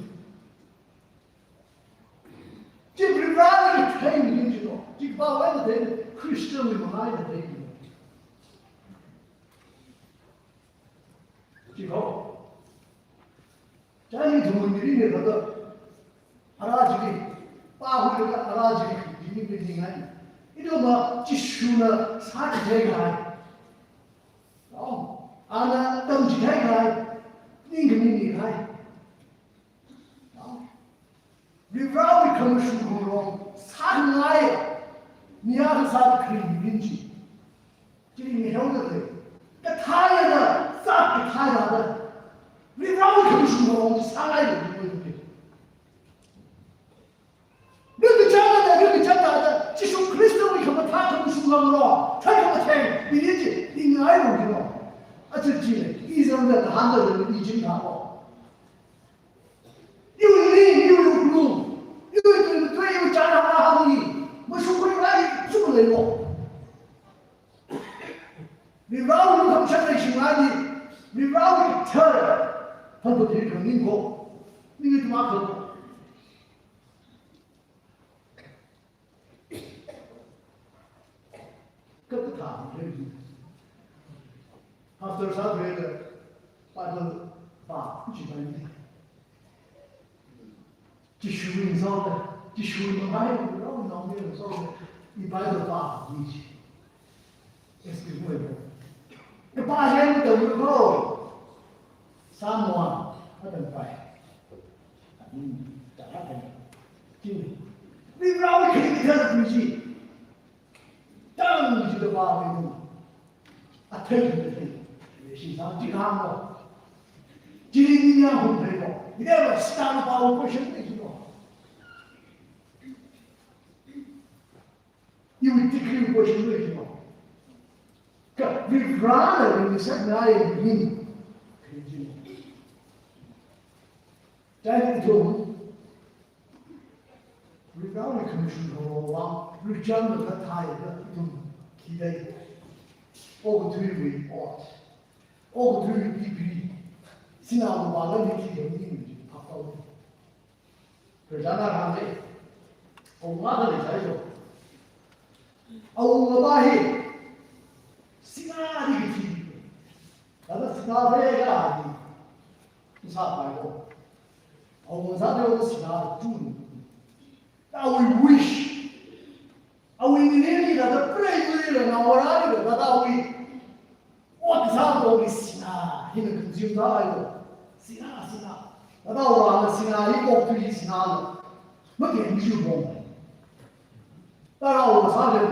Chi Varivarali thei mirin chilo. Chi kapā eina thei, Christian li mangai eina thei. Chi ko. Chieina ithum mirin ni kato. Ara chili. Pāhuilaga ara chili. Chili mirin ngai. Ithumva Jishuna sāchithei kahai. Oh, ana tamchithei kahai. Ningkhami ni kahai. Varivarawui khamashung khangarok sāngai, mi akha sāda kharing mirin chi. Chili mihaoda lei. Kathālaga, sā kathālaga. Varivarawui khamashung khangarok chi sāngai lei, lei, lei. Ringkachāngda, ringkachāngda, Jishu Khristawui khamathā khamashung khangarok, thai khamatheng, mirin chi, ringai lei, lei. Aja chi lei, i zangda, kahāngda lei, i chingthāko. Iwui ning, iwui wuklung, iwui tui, tui, iwui chānhānghāli, mashungkhuingai sum leilo. Varivarawui lukhamashan leishingaili, Varivarawui thar, thar badi khaning ko, ning itma ko. Kakathā, pastor sāda Bible pā jihaini. Jishuwui ngasoda, Jishuwui mangai, rao naomi ngasoda, i Bible pā ni ji. Excuse me. Kapā jida tamlu ko. Psalm one, atam pai. Ani, tara kan. Kini. Varivarawui kharing kathar mi ji. Tang jida pā mi. Athei, athei. Shi sa ji kang lo. Chili ni ya hum thei lo. Ida lo, star pā question ni ji lo. Iwui degree question ni ji lo. Kha Varivarana ringasakngai ni. Kharing ji lo. Chieina ithum, Varivarawui khamashung khangarok vang, ringchāngda kathālaga ithum khi dai. Okathuiwui ot. Okathuiwui degree. Sinā lupāla ni khi dai ni phaptao. Khararchanna hāngde. Awunga da leisai jo. Awungava hi. Sinā di kathi. Thāda sinā theiya di. Sāpai ko. Awunga sāda sinā tu. Awui wish. Awui mirinli thāda preiwuili la naomarāli la thāda awui. Ot sāda awui sinā. Hina consume sāpai ko. Sinā, sinā. Thāda awunga sinā hi okthui sinā la. Makheng ju bong. Thāda awunga sāda.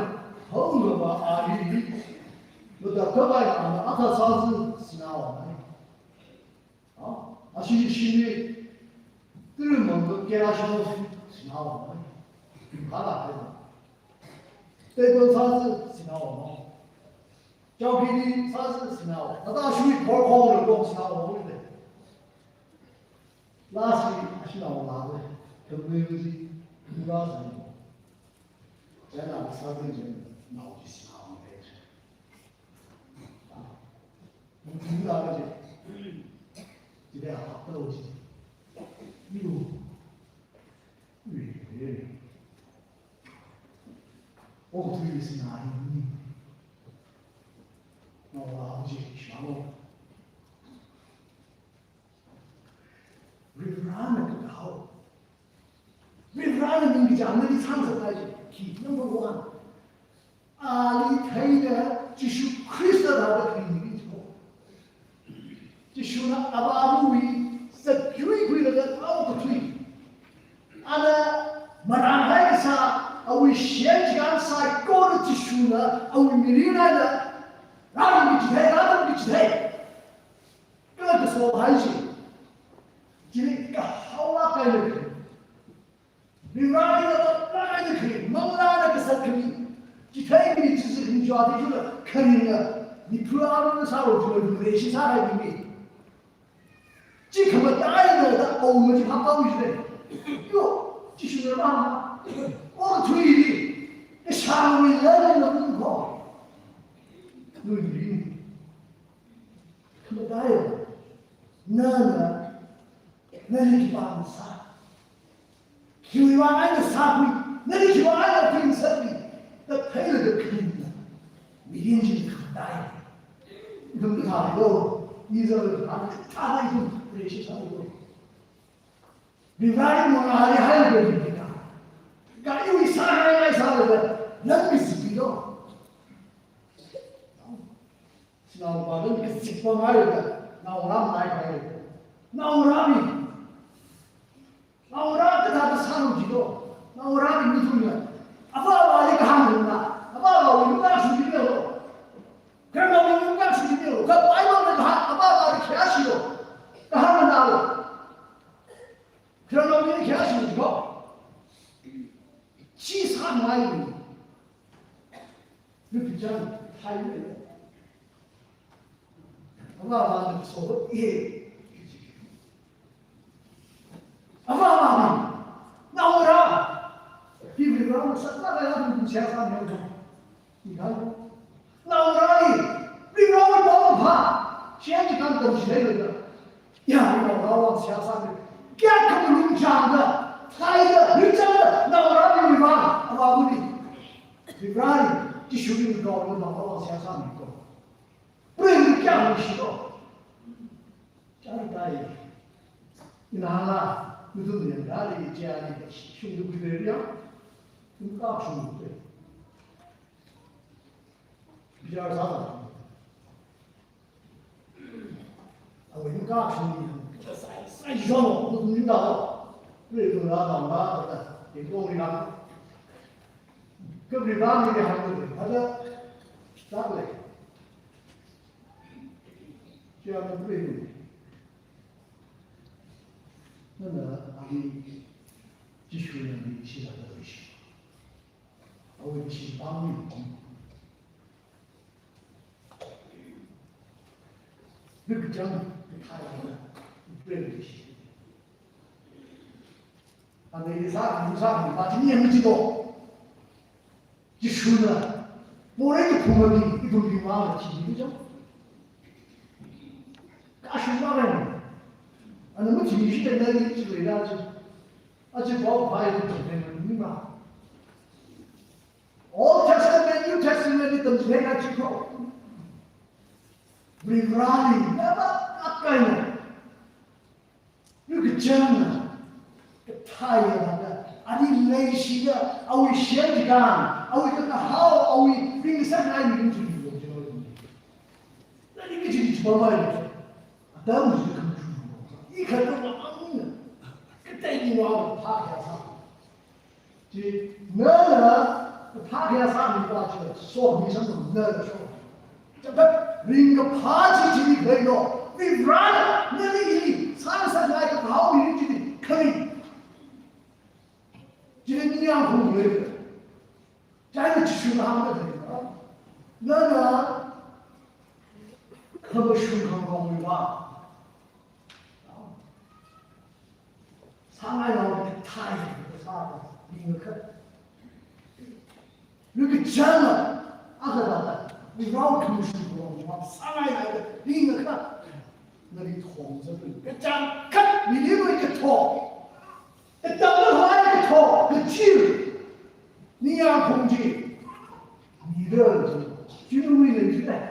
Hongga ba ali. Mada kabai ana ata sāzu sinā wa. Ah, ashi shini, tiri mangka kera shino, sinā wa. Kala hai. Table sāsi sinao mo. Chowki li sāsi sinao. Nata shui khor khor lo kong sinao mo le. Last week, ashi nao la le. Kami uji, kura sa mo. Jana sāsi jana nao ji sinao mo le. Mungkin la le. Jide ha ta lo ji. Yu. Ui, ui. Oh, tu isi na ni. No, la, ji, shamo. Varivarana kahao. Varivarana ningkachāng nali sāngasakngai ji. Khi, number one. Ali theida Jishu Khrista thāda kharing ni ko. Jishuna Avāvawui sākhui khuilaga thao kathui. Ana marānhai kasā awui shiyan chikān saikora Jishuna awui mirin eina rāmi kachithei, rāmi kachithei. Kala kaso hai ji. Chili kahaola kahaila. Varivarana lākkahaina kharing, manglāna kasat kharing, chithei mi chisi kharing jua di jula kharinga, ni phula na sālo jula ni leishi sāhai mi. Chi khamataina da awunga chi phaptao jile. Yo, Jishuna rāma. Oh, thui di. Kashangwui lāngna mun ko. Lui ri. Khamataina. Nana. Nali khipāna sā. Khiwui vang eina sākhui, nali khiwui vang eina khuingasakli, da theilaga kharingna, mirin chili khangatai. Ithum kathā lo, Israel kathā, kathāda ithum Vareshi sālo. Varivarali mangāli hailaga ringkita. Kha iwui sāngai sālaga, lam kazippi lo. Sinaopa dan kazippa ngai da, naongarā ngai ngai da. Naongarābing. Naongarā kathāda sālu jilo. Naongarābing mithumna. Avāvali kahāng na. Avāvawui nunga shuki lo. Khararnaobing nunga shuki lo. Kha Bible na kahāng, avāvali khayāshi lo. Kahāng na lo. Khararnaobing khayāshi lo. Chi sāngai. Nukichan thai le. Avāvana so e. Avāvana. Naongarā. Hi Varivarana sāda kaya nung shiyasa ne. Ikan. Naongarā. Varivarana pao pha. Shiyan chikān tamchithei le. Ya, naongarā vang shiyasa ne. Kayākha malung changda, thaida, ringchangda, naongarābingwui vang, Avāvali. Varivarali, Jishuli naongarā vang shiyasa ne ko. Prem kya mishi ko. Chang tai. Ina la, mutum ne dali, jali, shung du kuderiya. Tumka shung du. Bichar sāda. Awui ningkashung sai, sai jono, ningkalo. Lui lula dong la, da, yengkong ri la. Kali dang ni hang ni, ada, tak le. Chia na lui. Nana, ani, Jishu yang ni, sila da lui shi. Awui chi pang ni. Nukchang, kathāya, nukpre shi. Ane sā, nusā, pa chi ni yang chi do. Jishuna, morei kaphunga ni, ithumwui vang chi ni chang. Kashung ma ren. Ana mu chi ni shi de na ni chi le na chi. Achi pao phai ni chi ni ma. Old Testament, New Testament li tamchithei kachi ko. Varivarali, nava akaina. Nukachangna, kathāya da, ani leishida, awui shiyan chikān, awui kakahao, awui ringngasakngai mirin chi lo, chi lo. Nali kachi chi pamai. Adam chi khamchu. I kha kama amina. Katai ni wa phākya sā. Chi, nana, phākya sāmi pa chi, somi sāmi nana so. Chaphat, ringkaphā chi chili khalei lo. Varivarana, nali ili, sāngasakngai kakahao mirin chili khalei. Chili ningyāng phung China Jishuna hāngda lei, nana khamashung khangarokwui vang sāngainao kathā sāda ringakha. Nui kachāngna, akha dada, Varewui khamashung khangarokwui vang sāngainao ringakha. Nali thong zatlu. Kachangkhat mili rui kathong. Katamnao hai kathong, kachil. Ningyāng phung chi. Mirar chi. Chi nui nui chi lei.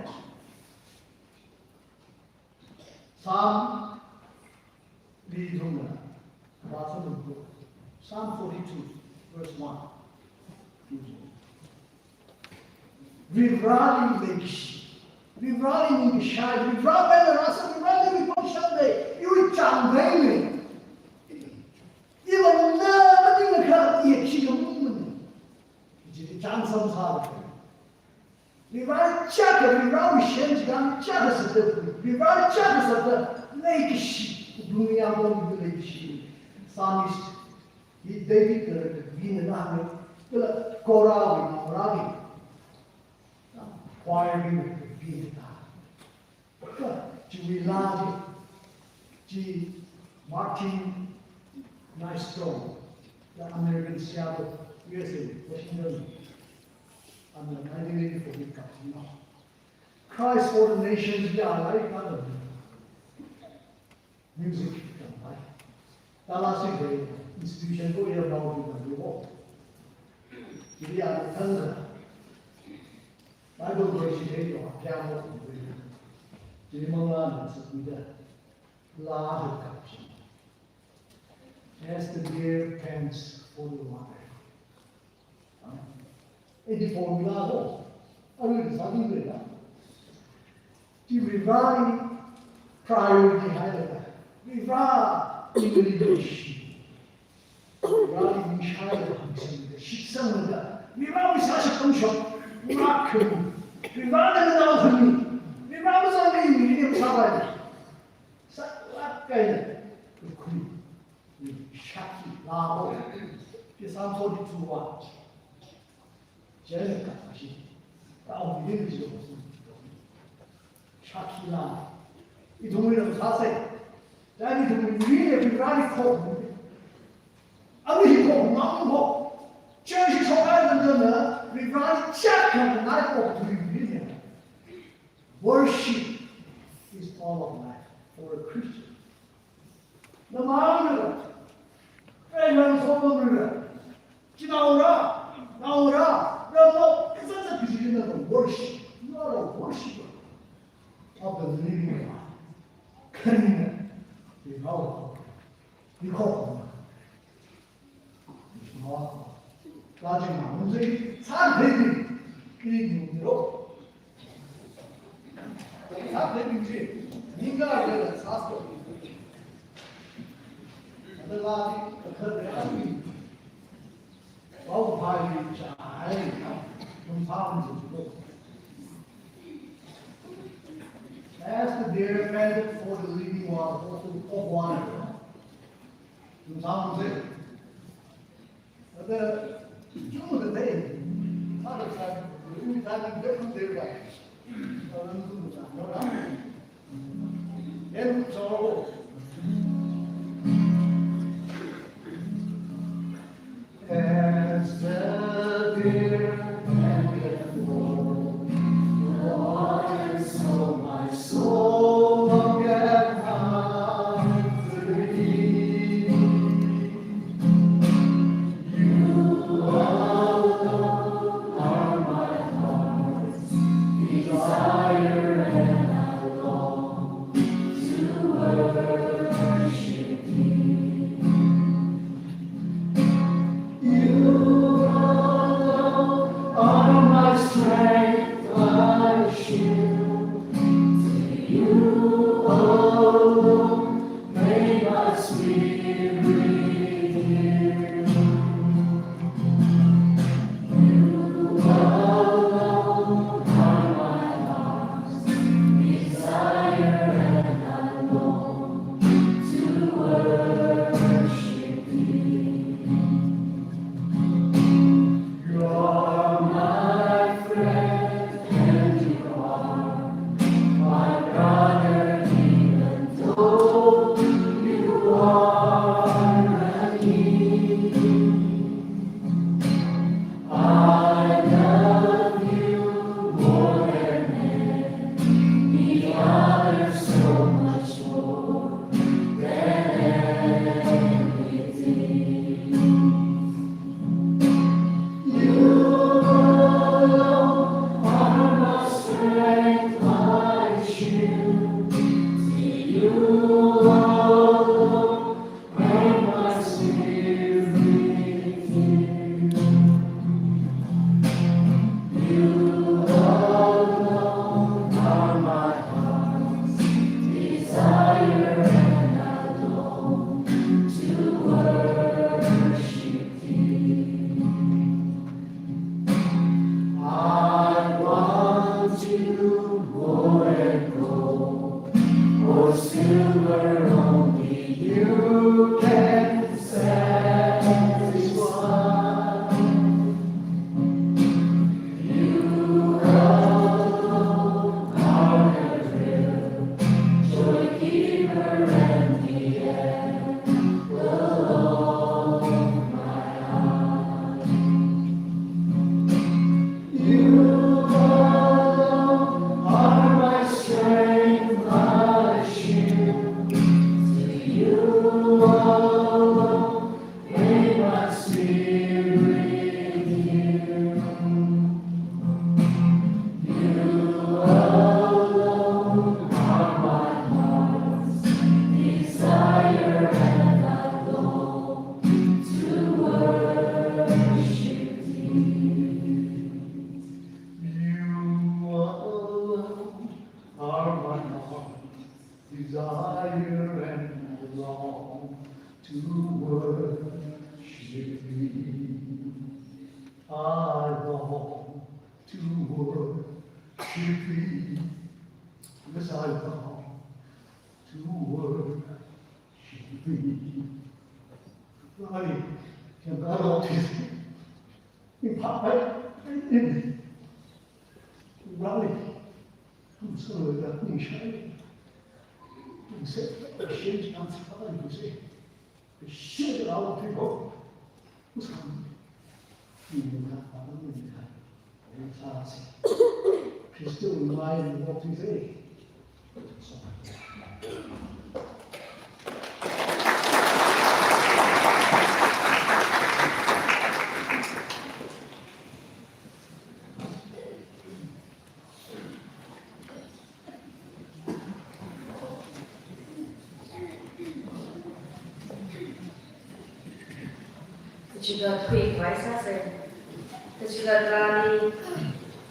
Psalm li thumna, Psalm forty-two, verse one. Varivarali leikashi, Varivarali ningkashai, Varivara eina rāsā, Varivarali mipam shānda, iwui chāngmeina. Iwui na maningakha i khikhamang mana. Chi chānsam sāda. Varivara chaka, Varivarawui shiyan chikān chaka sāda, Varivara chaka sāda, leikashi, Abuna yangdong leikashi. Psalmist hi David kala David na hānga, kala Korahwui naongarābing, choir bing David na. Chiwui laa chi, chi Martin Nystrom, the American Seattle, U S A, Washington, and the nineteen eighty-four kapchinga. Christ for the Nations ya lairik kada. Music tampai. Dallas wui institution ko ya bau di na ko. Chili ana thangda Bible verse hi yo, piano ko. Chili mangla na sakida. Laa hi kapchin. As the deer pants for the water. Edi formula ko, arui sāding leila. Chi Varivarali priority hailala. Varivara, Varivara leikashi. Varivarali ningshailaga, shitsanglaga. Varivarawui sāshap pangshap. Ngakkhami. Varivarana nganao khami. Varivara mazangmei mirin sāpai. Sālāk kahaina. Kukhui. Shākhi laa ko. Psalm forty-two va. Chieina kashi. Tao mi ni ji. Shākhi laa. Ithumwui ram sāsai. Chieina ithumwui mirin hi Varivarali khok. Ami hi khok, mang khok. Church shokhai lamdana, Varivarali chak khangai khok ithumwui mirin hi. Worship is all of life for a Christian. Namang rira, railang sopam rira, chinaora, naora, ramlo, kazat zat kaji nana worship. You are a worshiper of the living God. Khanina, you know, you call. Laa chi nganungzai, sātheibing, i nungdalo. Sātheibing chi, ningkha leila sāsto. Ada laa chi, akha leila mi. Bau phai chai, nung sāphun chi ko. As the deer panteth for the living water, for the, of water. Nung sāphun chi. Ada, chungda thei. Ada sa, umi thāda different day, right? Ada chungda thei, no, right? Then, so, as the deer panteth for the water, so my soul longeth after thee. You alone are my heart's desire, and I long to worship May my spirit yield. You alone are my heart's desire, and I long to worship thee. You alone are my heart's desire, and I long to worship thee. I long to worship thee. Yes, I long to worship thee. Rani, can I long to in Rani. Tumsangla ningshai. Tumse, ashen chance pa tumse. Share our people. Tumsang. Tumsang. Tumsang. Kristo mai mo tumse. Kachikatkhui khavai sāsa. Kachikatrali,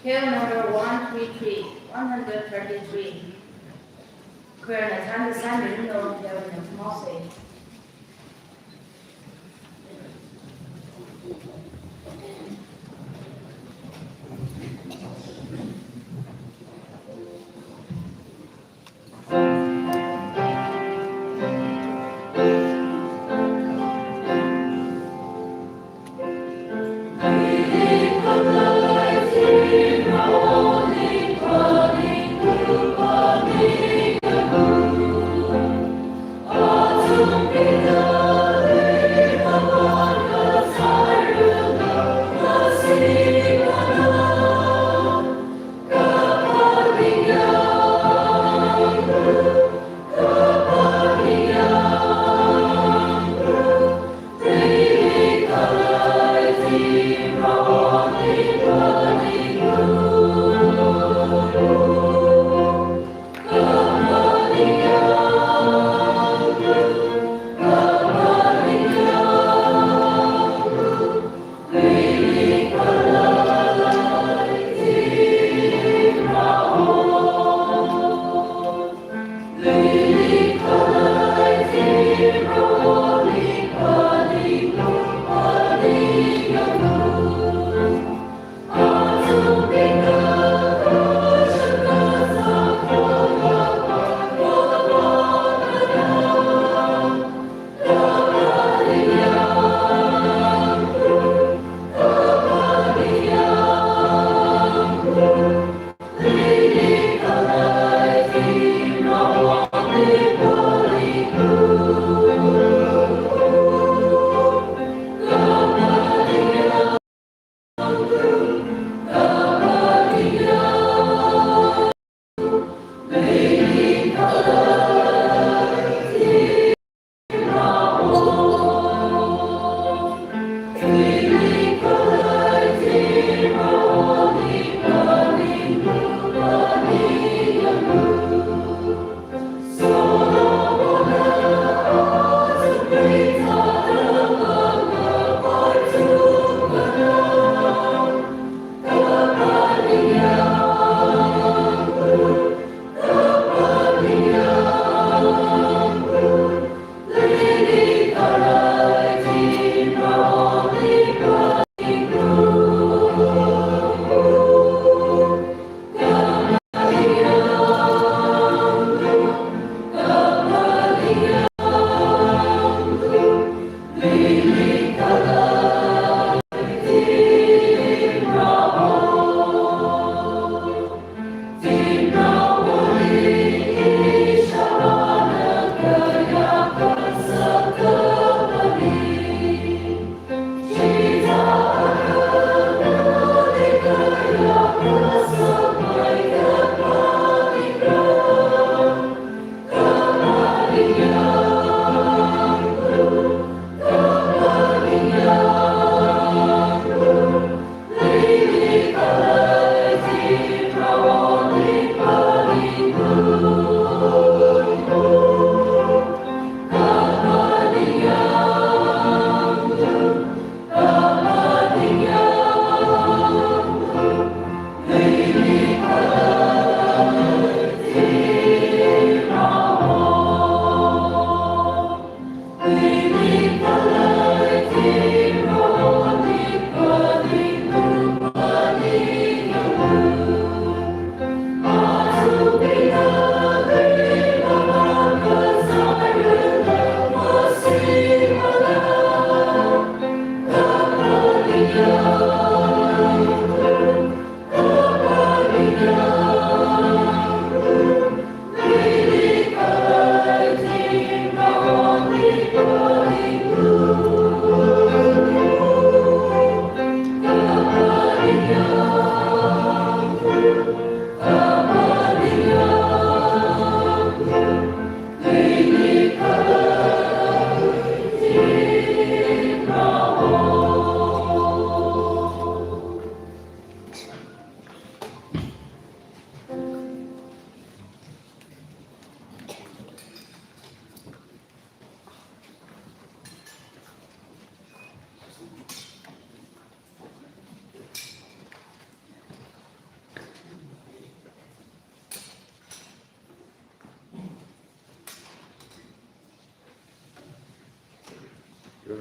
khel number one three three, one hundred thirty-three. Khuirana chān kasā mi no, khel number one three three.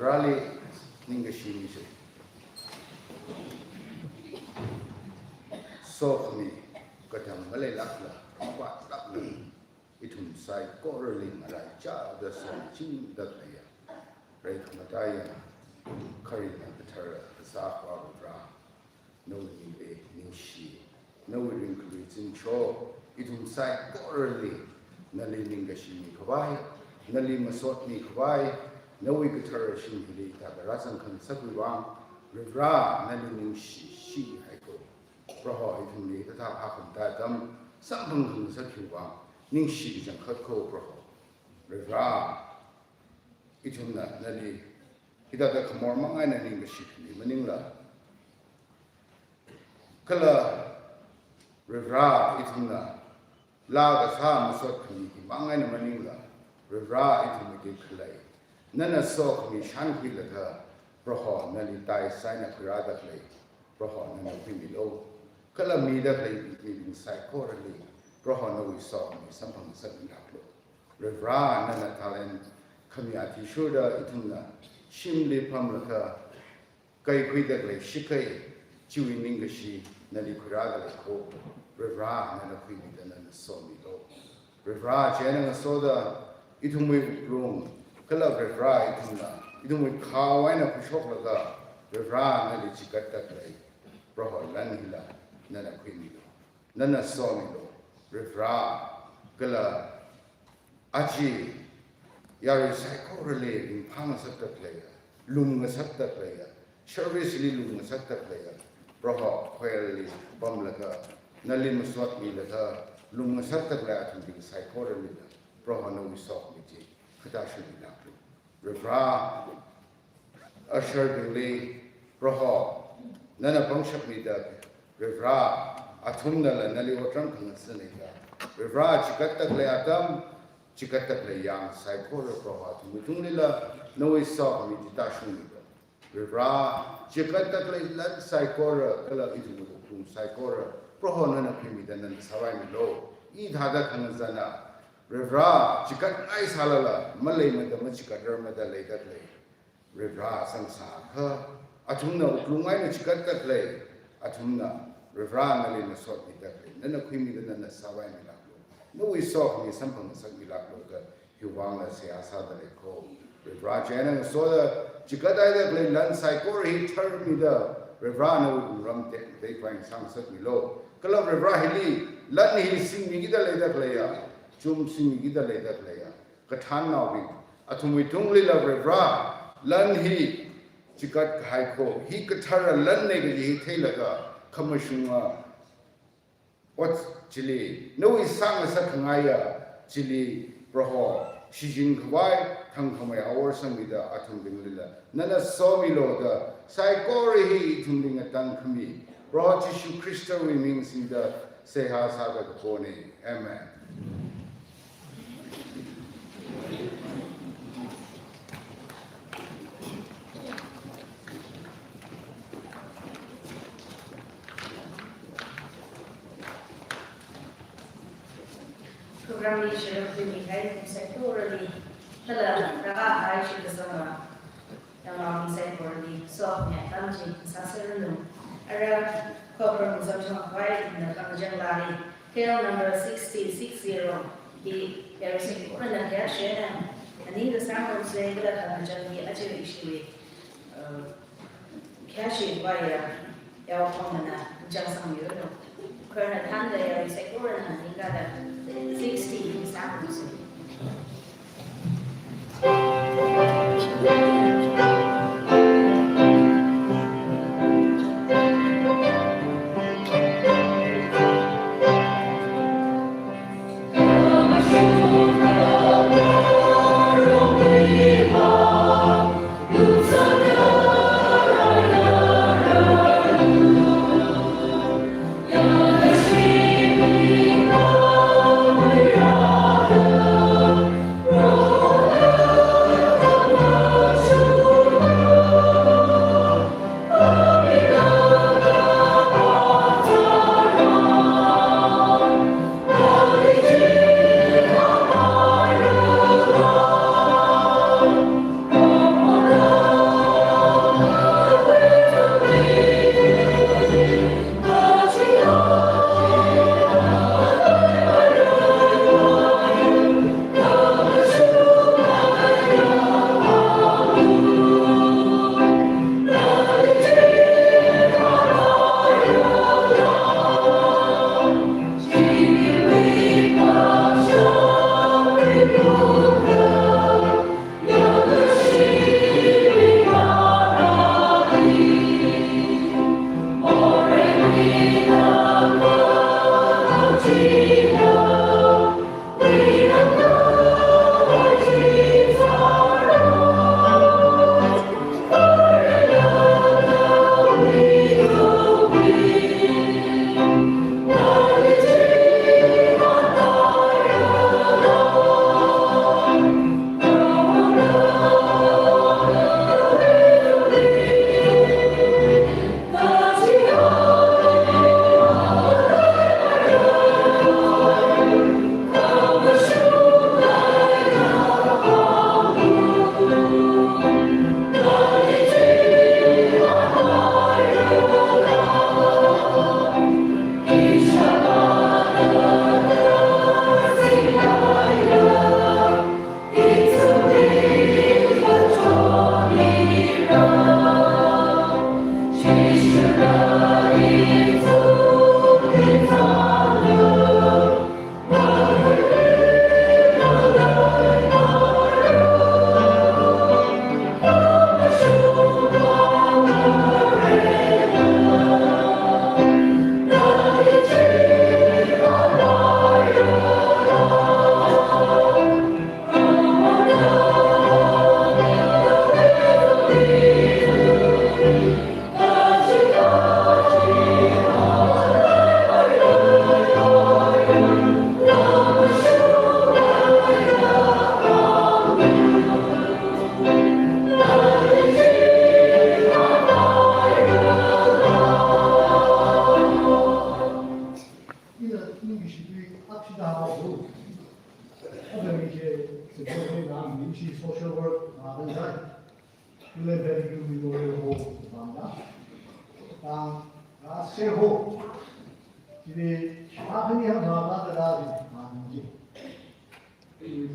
Vareli ningkashi misa. Sokhami katang maleilākla, vātlākla, ithum saikorali ngaraichāda somichingda khaleiya, rai khamataiya, kharina kathara kasā Vare Vare, nawui mingli ningshi, nawui ringkhalui zimiksho, ithum saikorali nali ningkashi mikhavai, nali masot mikhavai, nawui kathara shim hili hithāda rāzang khangasakwui vang, Vare Vare nali ningshi, shi haiko. Proho, ithumli hithāda phākhamda atam samphang khangasak hiwui vang ningshi kachangkhat ko Proho. Vare Vare, ithumna nali hithāda khamor mang eina ningkashi khami maningla, kala Vare Vare, ithumna laa kasā masot khami hi mang eina maningla, Vare Vare, ithumwui khalei nana sokhami shānkhuilaga, Proho nali taisāna khuirāda khalei, Proho nana khuimilu. Kala mida khalei mibing saikorali, Proho nawui sokhami samphang ngasakmilāklu. Vare Vare, nana talent khami athishurda ithumna shimli pamlaga kaikhuida khalei shikai, chiwui ningkashi nali khuirāda leiko. Vare Vare, nana khuimida nana somilu. Vare Vare, chieina ngasoda ithumwui wuklung, kala Vare Vare, ithumna ithumwui khao eina khuishoklaga, Vare Vare, nali chigatda khalei, Proho lan hila nana khuimilu, nana somilu. Vare Vare, kala aja yarui saikorali ringphā ngasakda khaleiya, lum ngasakda khaleiya, service li lum ngasakda khaleiya, Proho khuili pamlaga, nali masot milaga lum ngasakda khalei athumbing saikoralila, Proho nawui sokhami chi katāshungmilāklu. Vare Vare, usher bingli, Proho nana pangshap mida, Vare Vare, athumnala nali otram khangasan mida, Vare Vare, chigatda khalei atam, chigatda khalei yang saikora, Proho athumwui tunglila nawui sokhami chi tāshungmilu. Vare Vare, chigatda khalei lan saikora, kala ithumwui wuklung saikora, Proho nana khuimida nana sāvaimilu. Hithāda khangazana, Vare Vare, chigatngai sālala maleimada, machigatra mada leida khalei, Vare Vare, zangsākha, athumna wuklung eina chigatda khalei, athumna Vare Vare nali masot mida khalei, nana khuimida nana sāvaimilāklu. Nawui sokhami samphang ngasakmilāklu da hiwui vangla seihā sāda leiko. Vare Vare, chieina ngasoda chigathaida khalei lan saikora hi tharmida, Vare Vare nawui wungram tekmatei phaing sāngasakmilu. Kala Vare Vare, hili lan hi singmikida leida khaleiya, chum singmikida leida khaleiya kathānnaobing, athumwui tunglila Vare Vare, lan hi chigat kahai kho, hi kathara lanna kaji hi theilaga, khamashunga ot chili, nawui sāngasak khangaiya chili, Proho, shichin khavai thangkhamei awor sangmida athumbinglila nana somilu da, saikora hi ithumli ngatangkhami Proho Jishu Khristawui ming singda seihā sāda kapona. Amen. Program li sharuk khuimi kahai saikorali, kala rākahai shitkasanga yangnaobing saikorali sokhami atam chi sāserranu. Ara khokharum zangchong khavai ina khangachang lari, K L number sixty six zero, hi yarui saikorana khayāshina, aning kasāngarumsa kala khangachang hi aja ishiwui, uh, khayāshi khavaiya yaokahomana chang sangmiranu. Khararna thānda yarui saikorana ningkada sixty sāngarumsa. Madan sai. Tule beri kumi lore ho bangda. Tang rase ho. Chili shakani ham bangda da da di manji.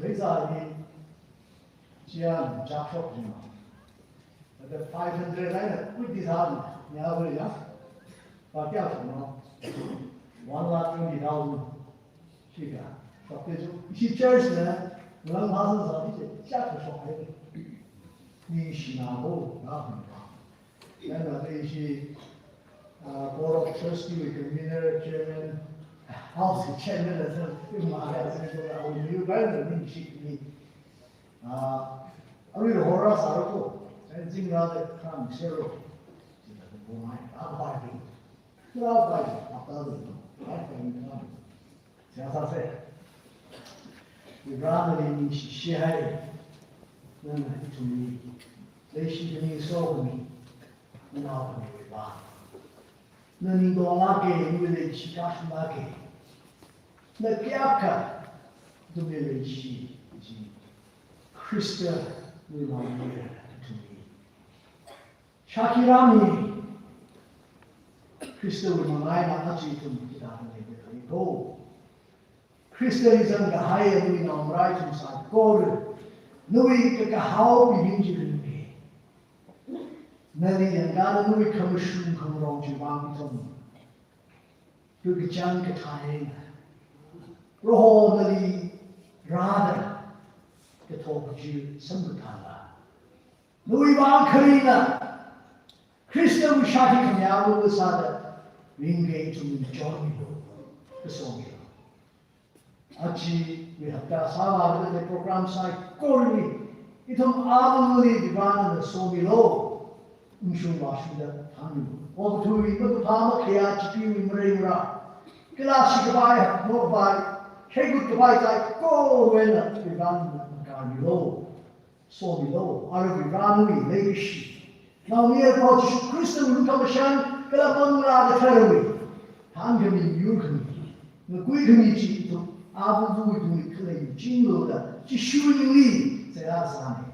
Pheisa ni chian chakshok jima. Ada five hundred laina kuti sa ni ya beri ya. Ba kya sona. One lakh twenty thousand. Shika. Shokte chu ishi church na lang hasan sa ni che chak shok hai. Ni shina ho na hon ba. Yana te ishi, ah, board of trustee wui convener, chairman, house chairman, as a ma ya se ko ya o ni ba ni shi ni. Ah, arui hora saro ko. Sai jing ra de kan se ro. Jing ra de bo mai. A ba ni. Kala ba ni. A ba ni. Ba ni. Seihā sāsa. Varena ningshi shihai. Nana ithumli leishi khami sokhami, nanaokhami va. Na ning donglāka, nawui leishi kashunglaga. Na kayākha ithumli leishi chi Khristawui mangāli ithumli shākhuirāmi. Khristawui mangā eina aja ithum hithāda leida khalei ko. Khristali zangkahai nawui naomarai ithum saikora, nawui kakahao biling chi ringke. Nali yangkāda nawui khamashung khangarong chiwui vang ithum kakachang kathā eina Proho nali rāda kathok chi samkaphāla. Nawui vang kharina Khristawui shākhi khami aruilu sāda ringkei ithum chonmilu, kasomilo. Ajawui hapta sāvāda program saikorali ithum aruili Varena somilo. Ungshung vāshungda thānmilu. Okathuiwui matuipha makhayā chipeewui mareira, kala shikapai hakmokpai, shaigut kapai saikora eina Varena makarmilu. Somilo, aruiva Varewui leikashi, Naomayara Proho Jishu Khristawui lukhamashan, kala Manglā Katharawui thānkhami, yurkhami, ngakuikhami chi ithum aruiwui tungli khalei chinglo da Jishuwui mingli seihā sāmi.